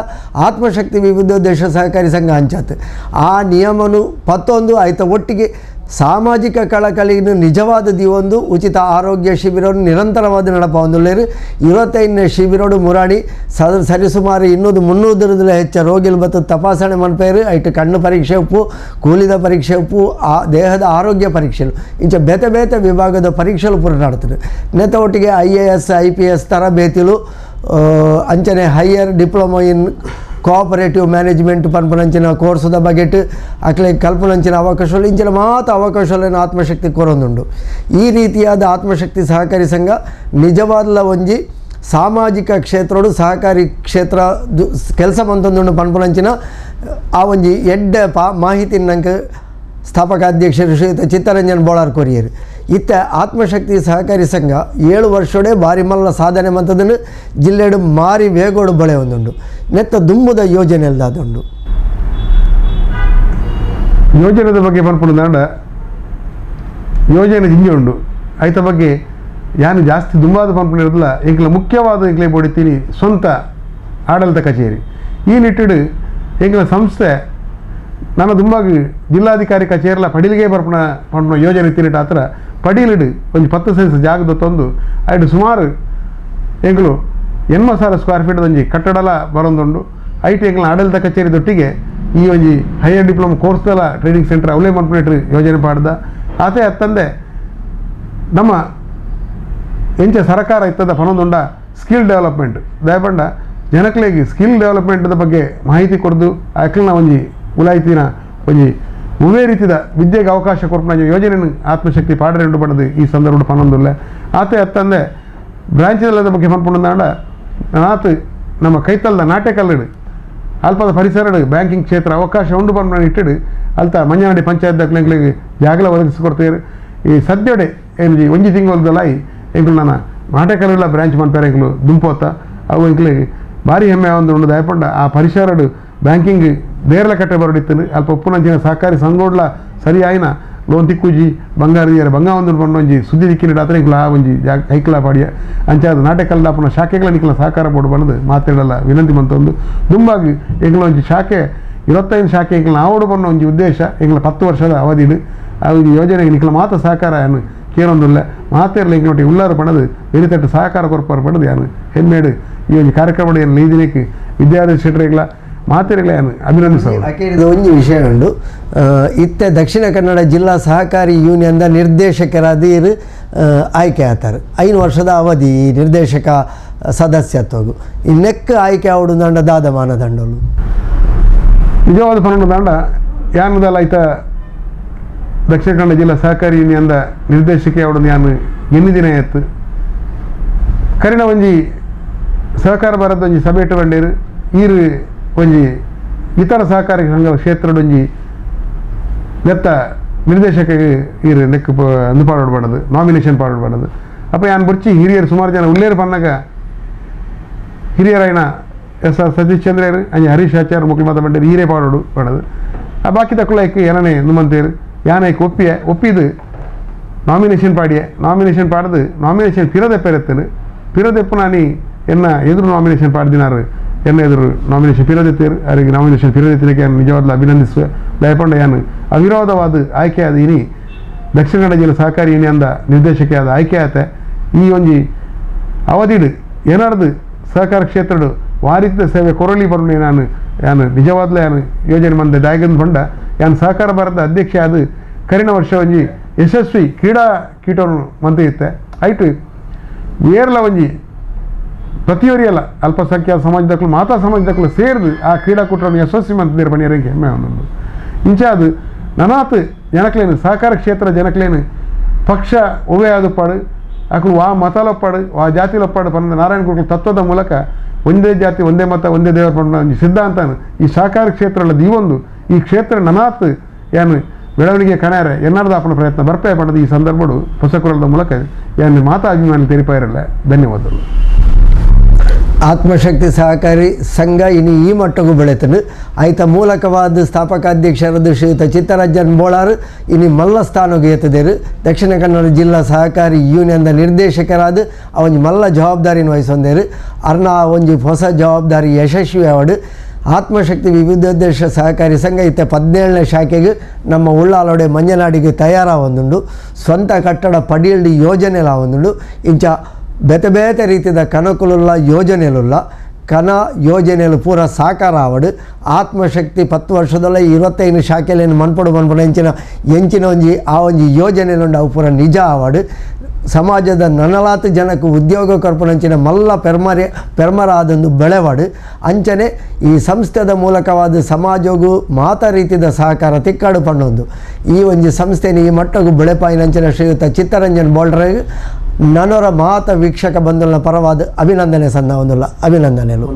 ಆತ್ಮಶಕ್ತಿ ವಿವಿಧೋದ್ದೇಶ ಸಹಕಾರಿ ಸಂಘ ಅಂಚಾತು ಆ ನಿಯಮನು ಪತ್ತೊಂದು ಐತ ಒಟ್ಟಿಗೆ ಸಾಮಾಜಿಕ ಕಳಕಳಿಯನ್ನು ನಿಜವಾದ ದಿವೊಂದು ಉಚಿತ ಆರೋಗ್ಯ ಶಿಬಿರವನ್ನು ನಿರಂತರವಾದ ನಡಪೊಂದುಲ್ಲೇರು. 25ನೇ ಶಿಬಿರೋಡು ಮುರಾಣಿ ಸರಿಸುಮಾರು 200-300 ಹೆಚ್ಚ ರೋಗಿಲು ಬತ್ತು ತಪಾಸಣೆ ಮನ್ಪೇರು. ಐಟು ಕಣ್ಣು ಪರೀಕ್ಷೆ ಉಪ್ಪು, ಕೂಲಿದ ಪರೀಕ್ಷೆ ಉಪ್ಪು, ಆ ದೇಹದ ಆರೋಗ್ಯ ಪರೀಕ್ಷೆಲು ಇಂಚ ಬೇತೆ ಬೇತೆ ವಿಭಾಗದ ಪರೀಕ್ಷೆಲು ಪೂರ ನಡ್ತದೆ. ನೆತ್ತ ಒಟ್ಟಿಗೆ IAS IPS ತರಬೇತಿಲು ಅಂಚನೆ higher diploma in cooperative management ಪನ್ಪನಂಚಿನ ಕೋರ್ಸುದ ಬಗೆಟ್ ಅಕ್ಲೆ ಕಲ್ಪನಂಚಿನ ಅವಕಾಶಗಳು ಇಂಚಿನ ಮಾತು ಅವಕಾಶಗಳನ್ನು ಆತ್ಮಶಕ್ತಿ ಕೊರೊಂದುಂಡು. ಈ ರೀತಿಯಾದ ಆತ್ಮಶಕ್ತಿ ಸಹಕಾರಿ ಸಂಘ ನಿಜವಾದ ಒಂಜಿ ಸಾಮಾಜಿಕ ಕ್ಷೇತ್ರೋಡು ಸಹಕಾರಿ ಕ್ಷೇತ್ರ ಕೆಲಸ ಮಂತೊಂದುಂಡು ಪನ್ಪನಂಚಿನ ಆ ಒಂಜಿ ಎಡ್ಡೆ ಮಾಹಿತಿ ನಂಗೆ ಸ್ಥಾಪಕ ಅಧ್ಯಕ್ಷರು ಶ್ರೀಯುತ ಚಿತ್ತರಂಜನ್ ಬೋಳಾರ್ ಕೊರಿಯರು. ಇತ್ತ ಆತ್ಮಶಕ್ತಿ ಸಹಕಾರಿ ಸಂಘ 7 ವರ್ಷೋಡೆ ಬಾರಿ ಮಲ್ಲ ಸಾಧನೆ ಮಂತದನ್ನು ಜಿಲ್ಲೆಡು ಮಾರಿ ವೇಗೋಡು ಬಳೆ ಒಂದುಂಡು. ನೆತ್ತ ದುಂಬುದ ಯೋಜನೆ ಅಲ್ದಾದುಂಡು. ಯೋಜನೆದ ಬಗ್ಗೆ ಪನ್ಪುಂಡ ಯೋಜನೆ ಜಿಂಜೆ ಉಂಡು ಐತ ಬಗ್ಗೆ ಯಾನು ಜಾಸ್ತಿ ದುಂಬಾದ ಪನ್ಪುಂಡಿರೋದಿಲ್ಲ. ಎಂಕ್ಲ ಮುಖ್ಯವಾದ ಎಂಕ್ಲೆ ಬೋಡಿತೀನಿ ಸ್ವಂತ ಆಡಳಿತ ಕಚೇರಿ ಈ ನಿಟ್ಟಿಡು ಎಂಕ್ಲ ಸಂಸ್ಥೆ ನಾನು ದುಂಬಾಗಿ ಜಿಲ್ಲಾಧಿಕಾರಿ ಕಚೇರಿಲ ಪಡಿಲಿಗೆ ಬರ್ಪಣ ಪಂಪುನ ಯೋಜನೆ ತಿನ್ನಿಟ್ಟು ಆತರ ಪಡಿಲಿಡು ಒಂಜಿ 10 ಸೆನ್ಸ್ ಜಾಗದ ತಂದು ಐಡು ಸುಮಾರು ಎಂಕ್ಲು 80,000 ಸ್ಕ್ವೇರ್ ಫೀಟ್ ಒಂಜಿ ಕಟ್ಟಡಲ ಬರೊಂದುಂಡು. ಐಟು ಎಂಕ್ಲ ಆಡಳಿತ ಕಚೇರಿ ದೊಟ್ಟಿಗೆ ಈ ಒಂಜಿ ಹೈಯರ್ ಡಿಪ್ಲೊಮಾ ಕೋರ್ಸ್ದಲ ಟ್ರೈನಿಂಗ್ ಸೆಂಟರ್ ಅವಲೇ ಮನ್ಪುನೇಟ್ರಿ ಯೋಜನೆ ಪಾಡ್ದ. ಆತೆ ಅತ್ತಂದೆ ನಮ್ಮ ಎಂಚ ಸರ್ಕಾರ ಇತ್ತದ ಪನೊಂದುಂಡ ಸ್ಕಿಲ್ ಡೆವಲಪ್ಮೆಂಟ್ ದಯಪಂಡ ಜನಕ್ಲೆಗ್ ಸ್ಕಿಲ್ ಡೆವಲಪ್ಮೆಂಟ್ದ ಬಗ್ಗೆ ಮಾಹಿತಿ ಕೊಡ್ದು ಅಕ್ಲನ ಒಂಜಿ ಉಲಾಯ್ತಿನ ಒಂಜಿ ಒವ್ವೇ ರೀತಿಯ ವಿದ್ಯೆಗೆ ಅವಕಾಶ ಕೊರ್ಪುನ ಯೋಜನೆಯನ್ನು ಆತ್ಮಶಕ್ತಿ ಪಾಡರೆ ಉಂಡು ಪಡೆದು ಈ ಸಂದರ್ಭ ಪನೊಂದುಲ್ಲೆ. ಆತೆ ಅತ್ತಂದೆ ಬ್ರಾಂಚದ ಬಗ್ಗೆ ಪನ್ಪುಂಡಾಂಡ ನಾತು ನಮ್ಮ ಕೈತಲ್ದ ನಾಟ್ಯಕಲ್ಲಡು ಅಲ್ಪದ ಪರಿಸರಡು ಬ್ಯಾಂಕಿಂಗ್ ಕ್ಷೇತ್ರ ಅವಕಾಶ ಉಂಡು ಪನ್ಪುನ ಇಟ್ಟಿಡು ಅಲ್ತ ಮಂಜನಾಡಿ ಪಂಚಾಯತ್ ದಾಖಲೆಗಳಿಗೆ ಜಾಗಲ ಒದಗಿಸಿಕೊಡ್ತೀರಿ. ಈ ಸದ್ಯಡೆ ಏನು ಒಂಜಿ ತಿಂಗಳದಲಾಯಿ ಎಂಕ್ಲು ನನ್ನ ನಾಟ್ಯಕಲ್ಲ ಬ್ರಾಂಚ್ ಮನ್ಪೇರೆ ಎಂಕ್ಲು ದುಂಪೋತ ಅವು ಎಂಕ್ಲಿಗೆ ಭಾರಿ ಹೆಮ್ಮೆ ಒಂದು ಉಂಡು. ದಯಪಂಡ ಆ ಪರಿಸರಡು ಬ್ಯಾಂಕಿಂಗ್ ದೇರ್ಲ ಕಟ್ಟೆ ಬರಡಿತ್ತು ಅಲ್ಪ ಉಪ್ಪುನಂಚಿನ ಸಹಕಾರಿ ಸಂಗೋಡ್ಲ ಸರಿಯಾಯಿನ ಲೋನ್ ತಿಕ್ಕುಜಿ ಬಂಗಾರ ದಿಯರ ಬಂಗ ಒಂದು ಒಂಜಿ ಸುದ್ದಿ ದಿಕ್ಕಿನ ಆತ್ರ ಇಂಕ್ಲ ಆ ಒಂಜಿ ಜಾಗ ಐಕ್ಲ ಪಾಡಿಯ ಅಂಚಾದ ನಾಟಕಲ್ದ ಪುನಃ ಶಾಖೆಗಳ ನಿಕ್ಲ ಸಹಕಾರ ಬೋರ್ಡ್ ಬಂದು ಮಾತಾಡಲ್ಲ ವಿನಂತಿ ಮಂತೊಂದು. ದುಂಬಾಗಿ ಎಂಕ್ಲ ಒಂಜಿ ಶಾಖೆ 25 ಶಾಖೆ ಎಂಕ್ಲ ನಾವೋಡು ಬಣ್ಣ ಒಂಜಿ ಉದ್ದೇಶ ಎಂಕ್ಲ 10 ವರ್ಷದ ಅವಧಿಡು ಆ ಒಂಜಿ ಯೋಜನೆಗೆ ನಿಕ್ಲ ಮಾತ ಸಹಕಾರ ಏನು ಕೇರೊಂದುಲ್ಲ ಮಾತೇರ್ಲ ಎಂಕ್ಲೊಟ್ಟಿ ಉಲ್ಲಾರು ಪಣದು ಬೆರಿತಟ್ಟು ಸಹಕಾರ ಕೊರ್ಪಾರು ಪಣದು ಯಾನು ಹೆಮ್ಮೇಡು ಈ ಒಂಜಿ ಕಾರ್ಯಕ್ರಮ ಏನು ನೀದಿನಕ್ಕೆ ವಿದ್ಯಾರ್ಥಿ ಶೆಟ್ರೆಗ್ಲ ಮಾತಿರಲ್ಲ ಅಭಿನಂದಿಸೋದು. ಇದು ಒಂದು ವಿಷಯ ಉಂಡು. ಇತ್ತೆ ದಕ್ಷಿಣ ಕನ್ನಡ ಜಿಲ್ಲಾ ಸಹಕಾರಿ ಯೂನಿಯನ್ದ ನಿರ್ದೇಶಕರಾದ ಆಯ್ಕೆ ಆತಾರೆ. 5 ವರ್ಷದ ಅವಧಿ ಈ ನಿರ್ದೇಶಕ ಸದಸ್ಯತ್ವಗು ಈ ನೆಕ್ ಆಯ್ಕೆ ಆವಡು ದಂಡ ದಾದ ಮಾನದಂಡಲು ನಿಜವಾದ ಪನ್ನೊಂದು ದಂಡ ಯಾನದಲ್ಲ ಆಯ್ತ ದಕ್ಷಿಣ ಕನ್ನಡ ಜಿಲ್ಲಾ ಸಹಕಾರಿ ಯೂನಿಯನ್ದ ನಿರ್ದೇಶಕ ಅವಡು ಯಾನು ಎన్ని ದಿನ ಆಯ್ತು ಕರಿಣ ಒಂಜಿ ಸಹಕಾರ ಭಾರತ ಒಂಜಿ ಸಭೆ ಇಟ್ಟು ಬಂಡೇರು ಈರು ಒಂಜಿ ಇತರ ಸಹಕಾರಿ ಸಂಘ ಕ್ಷೇತ್ರಡೊಂಜಿ ನೆತ್ತ ನಿರ್ದೇಶಕಿಗೆ ಈರು ನೆಕ್ ಅಂದು ಪಾಡೋದು ನಾಮಿನೇಷನ್ ಪಾಡೋದು. ಅಪ್ಪ ಯಾನ್ ಬುರ್ಚಿ ಹಿರಿಯರು ಸುಮಾರು ಜನ ಉಲ್ಲೇರು ಪನ್ನಾಗ ಹಿರಿಯರಾಯನ ಎಸ್ ಆರ್ ಸತೀಶ್ ಚಂದ್ರರು ಅಂಜಿ ಹರೀಶ್ ಆಚಾರ್ಯ ಮುಖ್ಯಮಂತ್ರಿ ಬಂಡೇರು ಹೀರೇ ಪಾಡೋಡು ಪಾಡೋದು ಆ ಬಾಕಿ ತಕ್ಕುಲೈಕ್ ಏನನೇ ನುಮ್ಮಂತೇರು ಯಾನೈಕ್ ಒಪ್ಪಿಯ ಒಪ್ಪಿದು ನಾಮಿನೇಷನ್ ಪಾಡಿಯ ನಾಮಿನೇಷನ್ ಪಾಡದು ನಾಮಿನೇಷನ್ ಪಿರದೆಪ್ಪೆರೆತ್ತನು ಪಿರದೆಪ್ಪು ನಾನಿ ಎನ್ನ ಎದುರು ನಾಮಿನೇಷನ್ ಪಾಡ್ದಿನಾರು ಎನ್ನ ಎದುರು ನಾಮಿನೇಷನ್ ಪಿರದೆತ್ತೇರು ಅವರಿಗೆ ನಾಮಿನೇಷನ್ ಪಿರದೆತ್ತಿನಕ್ಕೆ ನಿಜವಾಗ್ಲೂ ಅಭಿನಂದಿಸುವ ದಯಪಂಡ ಯಾನು ಅವಿರೋಧವಾದ ಆಯ್ಕೆಯಾದ ಇನಿ ದಕ್ಷಿಣ ಕನ್ನಡ ಜಿಲ್ಲೆ ಸಹಕಾರಿ ಯೂನಿಯನ್ದ ನಿರ್ದೇಶಕಿಯಾದ ಆಯ್ಕೆ ಆತ ಈ ಒಂಜಿ ಅವಧಿಡು ಏನಾರ್ದು ಸಹಕಾರ ಕ್ಷೇತ್ರಡು ವಾರಿತ ಸೇವೆ ಕೊರಳಿ ಬರುಣಿ ನಾನು ಯಾನು ನಿಜವಾದ್ಲೇ ಯಾನು ಯೋಜನೆ ಮಂದೆ ದಾಯಗಂದು ಬಂಡ ಯಾನು ಸಹಕಾರ ಭಾರತ ಅಧ್ಯಕ್ಷ ಅದು ಕರಿನ ವರ್ಷ ಒಂಜಿ ಯಶಸ್ವಿ ಕ್ರೀಡಾ ಕೀಟವನ್ನು ಮಂತೆ ಇತ್ತೆ. ಐಟ್ ಏರ್ಲ ಒಂಜಿ ಪ್ರತಿಯೊರಿಯಲ್ಲ ಅಲ್ಪಸಂಖ್ಯಾತ ಸಮಾಜದಕ್ಕಲು ಮಾತಾ ಸಮಾಜದಕ್ಕಲು ಸೇರಿದು ಆ ಕ್ರೀಡಾಕೂಟವನ್ನು ಯಶಸ್ವಿ ಮಂತಿದ್ದೀರ ಪಣಿಯರಿಗೆ ಹೆಮ್ಮೆ ಒಂದೊಂದು. ಇಂಚ ಅದು ನನಾತ್ ಜನಕ್ಲೇನು ಸಹಕಾರ ಕ್ಷೇತ್ರ ಜನಕ್ಲೇನು ಪಕ್ಷ ಒವೇ ಆದುಪ್ಪಾಡು ಅಕಲು ವಾ ಮತಲೊಪ್ಪಾಡು ವಾ ಜಾತಿಲೊಪ್ಪಾಡು ಪಂದ ನಾರಾಯಣ ಗುರುಗಳ ತತ್ವದ ಮೂಲಕ ಒಂದೇ ಜಾತಿ ಒಂದೇ ಮತ ಒಂದೇ ದೇವರ ಪಂಡ ಒಂಜಿ ಸಿದ್ಧಾಂತನ ಈ ಸಹಕಾರ ಕ್ಷೇತ್ರ ಈ ಒಂದು ಈ ಕ್ಷೇತ್ರ ನನಾತ್ ಏನು ಬೆಳವಣಿಗೆ ಕಣಾರೆ ಎನ್ನಾರ್ದಾಪನ ಪ್ರಯತ್ನ ಬರ್ಪೆ ಪಡೆದ ಈ ಸಂದರ್ಭಡು ಹೊಸಕುರಳದ ಮೂಲಕ ಏನು ಮಾತಾ ಅಭಿಮಾನಿ ತೆರಿಪಾಯಿರಲ್ಲ. ಧನ್ಯವಾದಗಳು. ಆತ್ಮಶಕ್ತಿ ಸಹಕಾರಿ ಸಂಘ ಇನ್ನು ಈ ಮಟ್ಟಕ್ಕೂ ಬೆಳೆತನು. ಆಯ್ತ ಮೂಲಕವಾದ ಸ್ಥಾಪಕಾಧ್ಯಕ್ಷರಾದ ಶ್ರೀಯುತ ಚಿತ್ತರಂಜನ್ ಬೋಳಾರ್ ಇನ್ನು ಮಲ್ಲ ಸ್ಥಾನಕ್ಕೆ ಎತ್ತಿದರು. ದಕ್ಷಿಣ ಕನ್ನಡ ಜಿಲ್ಲಾ ಸಹಕಾರಿ ಯೂನಿಯನ್ದ ನಿರ್ದೇಶಕರಾದ ಅವನ ಮಲ್ಲ ಜವಾಬ್ದಾರಿಯನ್ನು ವಹಿಸೊಂದೇರು. ಅರ್ನ ಒಂಜಿ ಹೊಸ ಜವಾಬ್ದಾರಿ ಯಶಸ್ವಿ ಅವಡು. ಆತ್ಮಶಕ್ತಿ ವಿವಿಧೋದ್ದೇಶ ಸಹಕಾರಿ ಸಂಘ ಇತ್ತ 17ನೇ ಶಾಖೆಗೆ ನಮ್ಮ ಉಳ್ಳಾಲೋಡೆ ಮಂಜನಾಡಿಗೆ ತಯಾರಾವೊಂದುಂಡು. ಸ್ವಂತ ಕಟ್ಟಡ ಪಡಿಯಲ್ಡಿ ಯೋಜನೆಲ ಒಂದುಂಡು. ಇಂಚ ಬೇತೆ ಬೇತೆ ರೀತಿಯ ಕನಕುಲುಲ್ಲ ಯೋಜನೆಲುಲ್ಲ ಕನ ಯೋಜನೆಲು ಪೂರ ಸಾಕಾರ ಆವಡು. ಆತ್ಮಶಕ್ತಿ 10 ವರ್ಷದಲ್ಲ 25 ಶಾಖೆಲೇನು ಮನ್ಪಡು ಮನ್ಪಡು ಎಂಚಿನ ಎಂಚಿನ ಒಂಜಿ ಆ ಒಂಜಿ ಯೋಜನೆಲುಂಡು ಅವು ಪೂರ ನಿಜ ಆವಡು. ಸಮಾಜದ ನನಲಾತು ಜನಕ್ಕೆ ಉದ್ಯೋಗ ಕರ್ಪಣಂಚಿನ ಮಲ್ಲ ಪೆರ್ಮರಾದೊಂದು ಬೆಳೆವಾಡು. ಅಂಚನೆ ಈ ಸಂಸ್ಥೆದ ಮೂಲಕವಾದ ಸಮಾಜಗೂ ಮಾತಾ ರೀತಿಯ ಸಹಕಾರ ತಿಕ್ಕಾಡು ಪಣ್ಣೊಂದು ಈ ಒಂಜಿ ಸಂಸ್ಥೆನ ಈ ಮಟ್ಟಗೂ ಬೆಳೆಪಾಯಿನಂಚಿನ ಶ್ರೀಯುತ ಚಿತ್ತರಂಜನ್ ಬೋಲ್ಡ್ರಿಗೆ ನನೊರ ಮಾತ ವೀಕ್ಷಕ ಬಂಧುಗಳ ಪರವಾದ ಅಭಿನಂದನೆ ಸನ್ನ ಒಂದುಲ್ಲ ಅಭಿನಂದನೆಲು.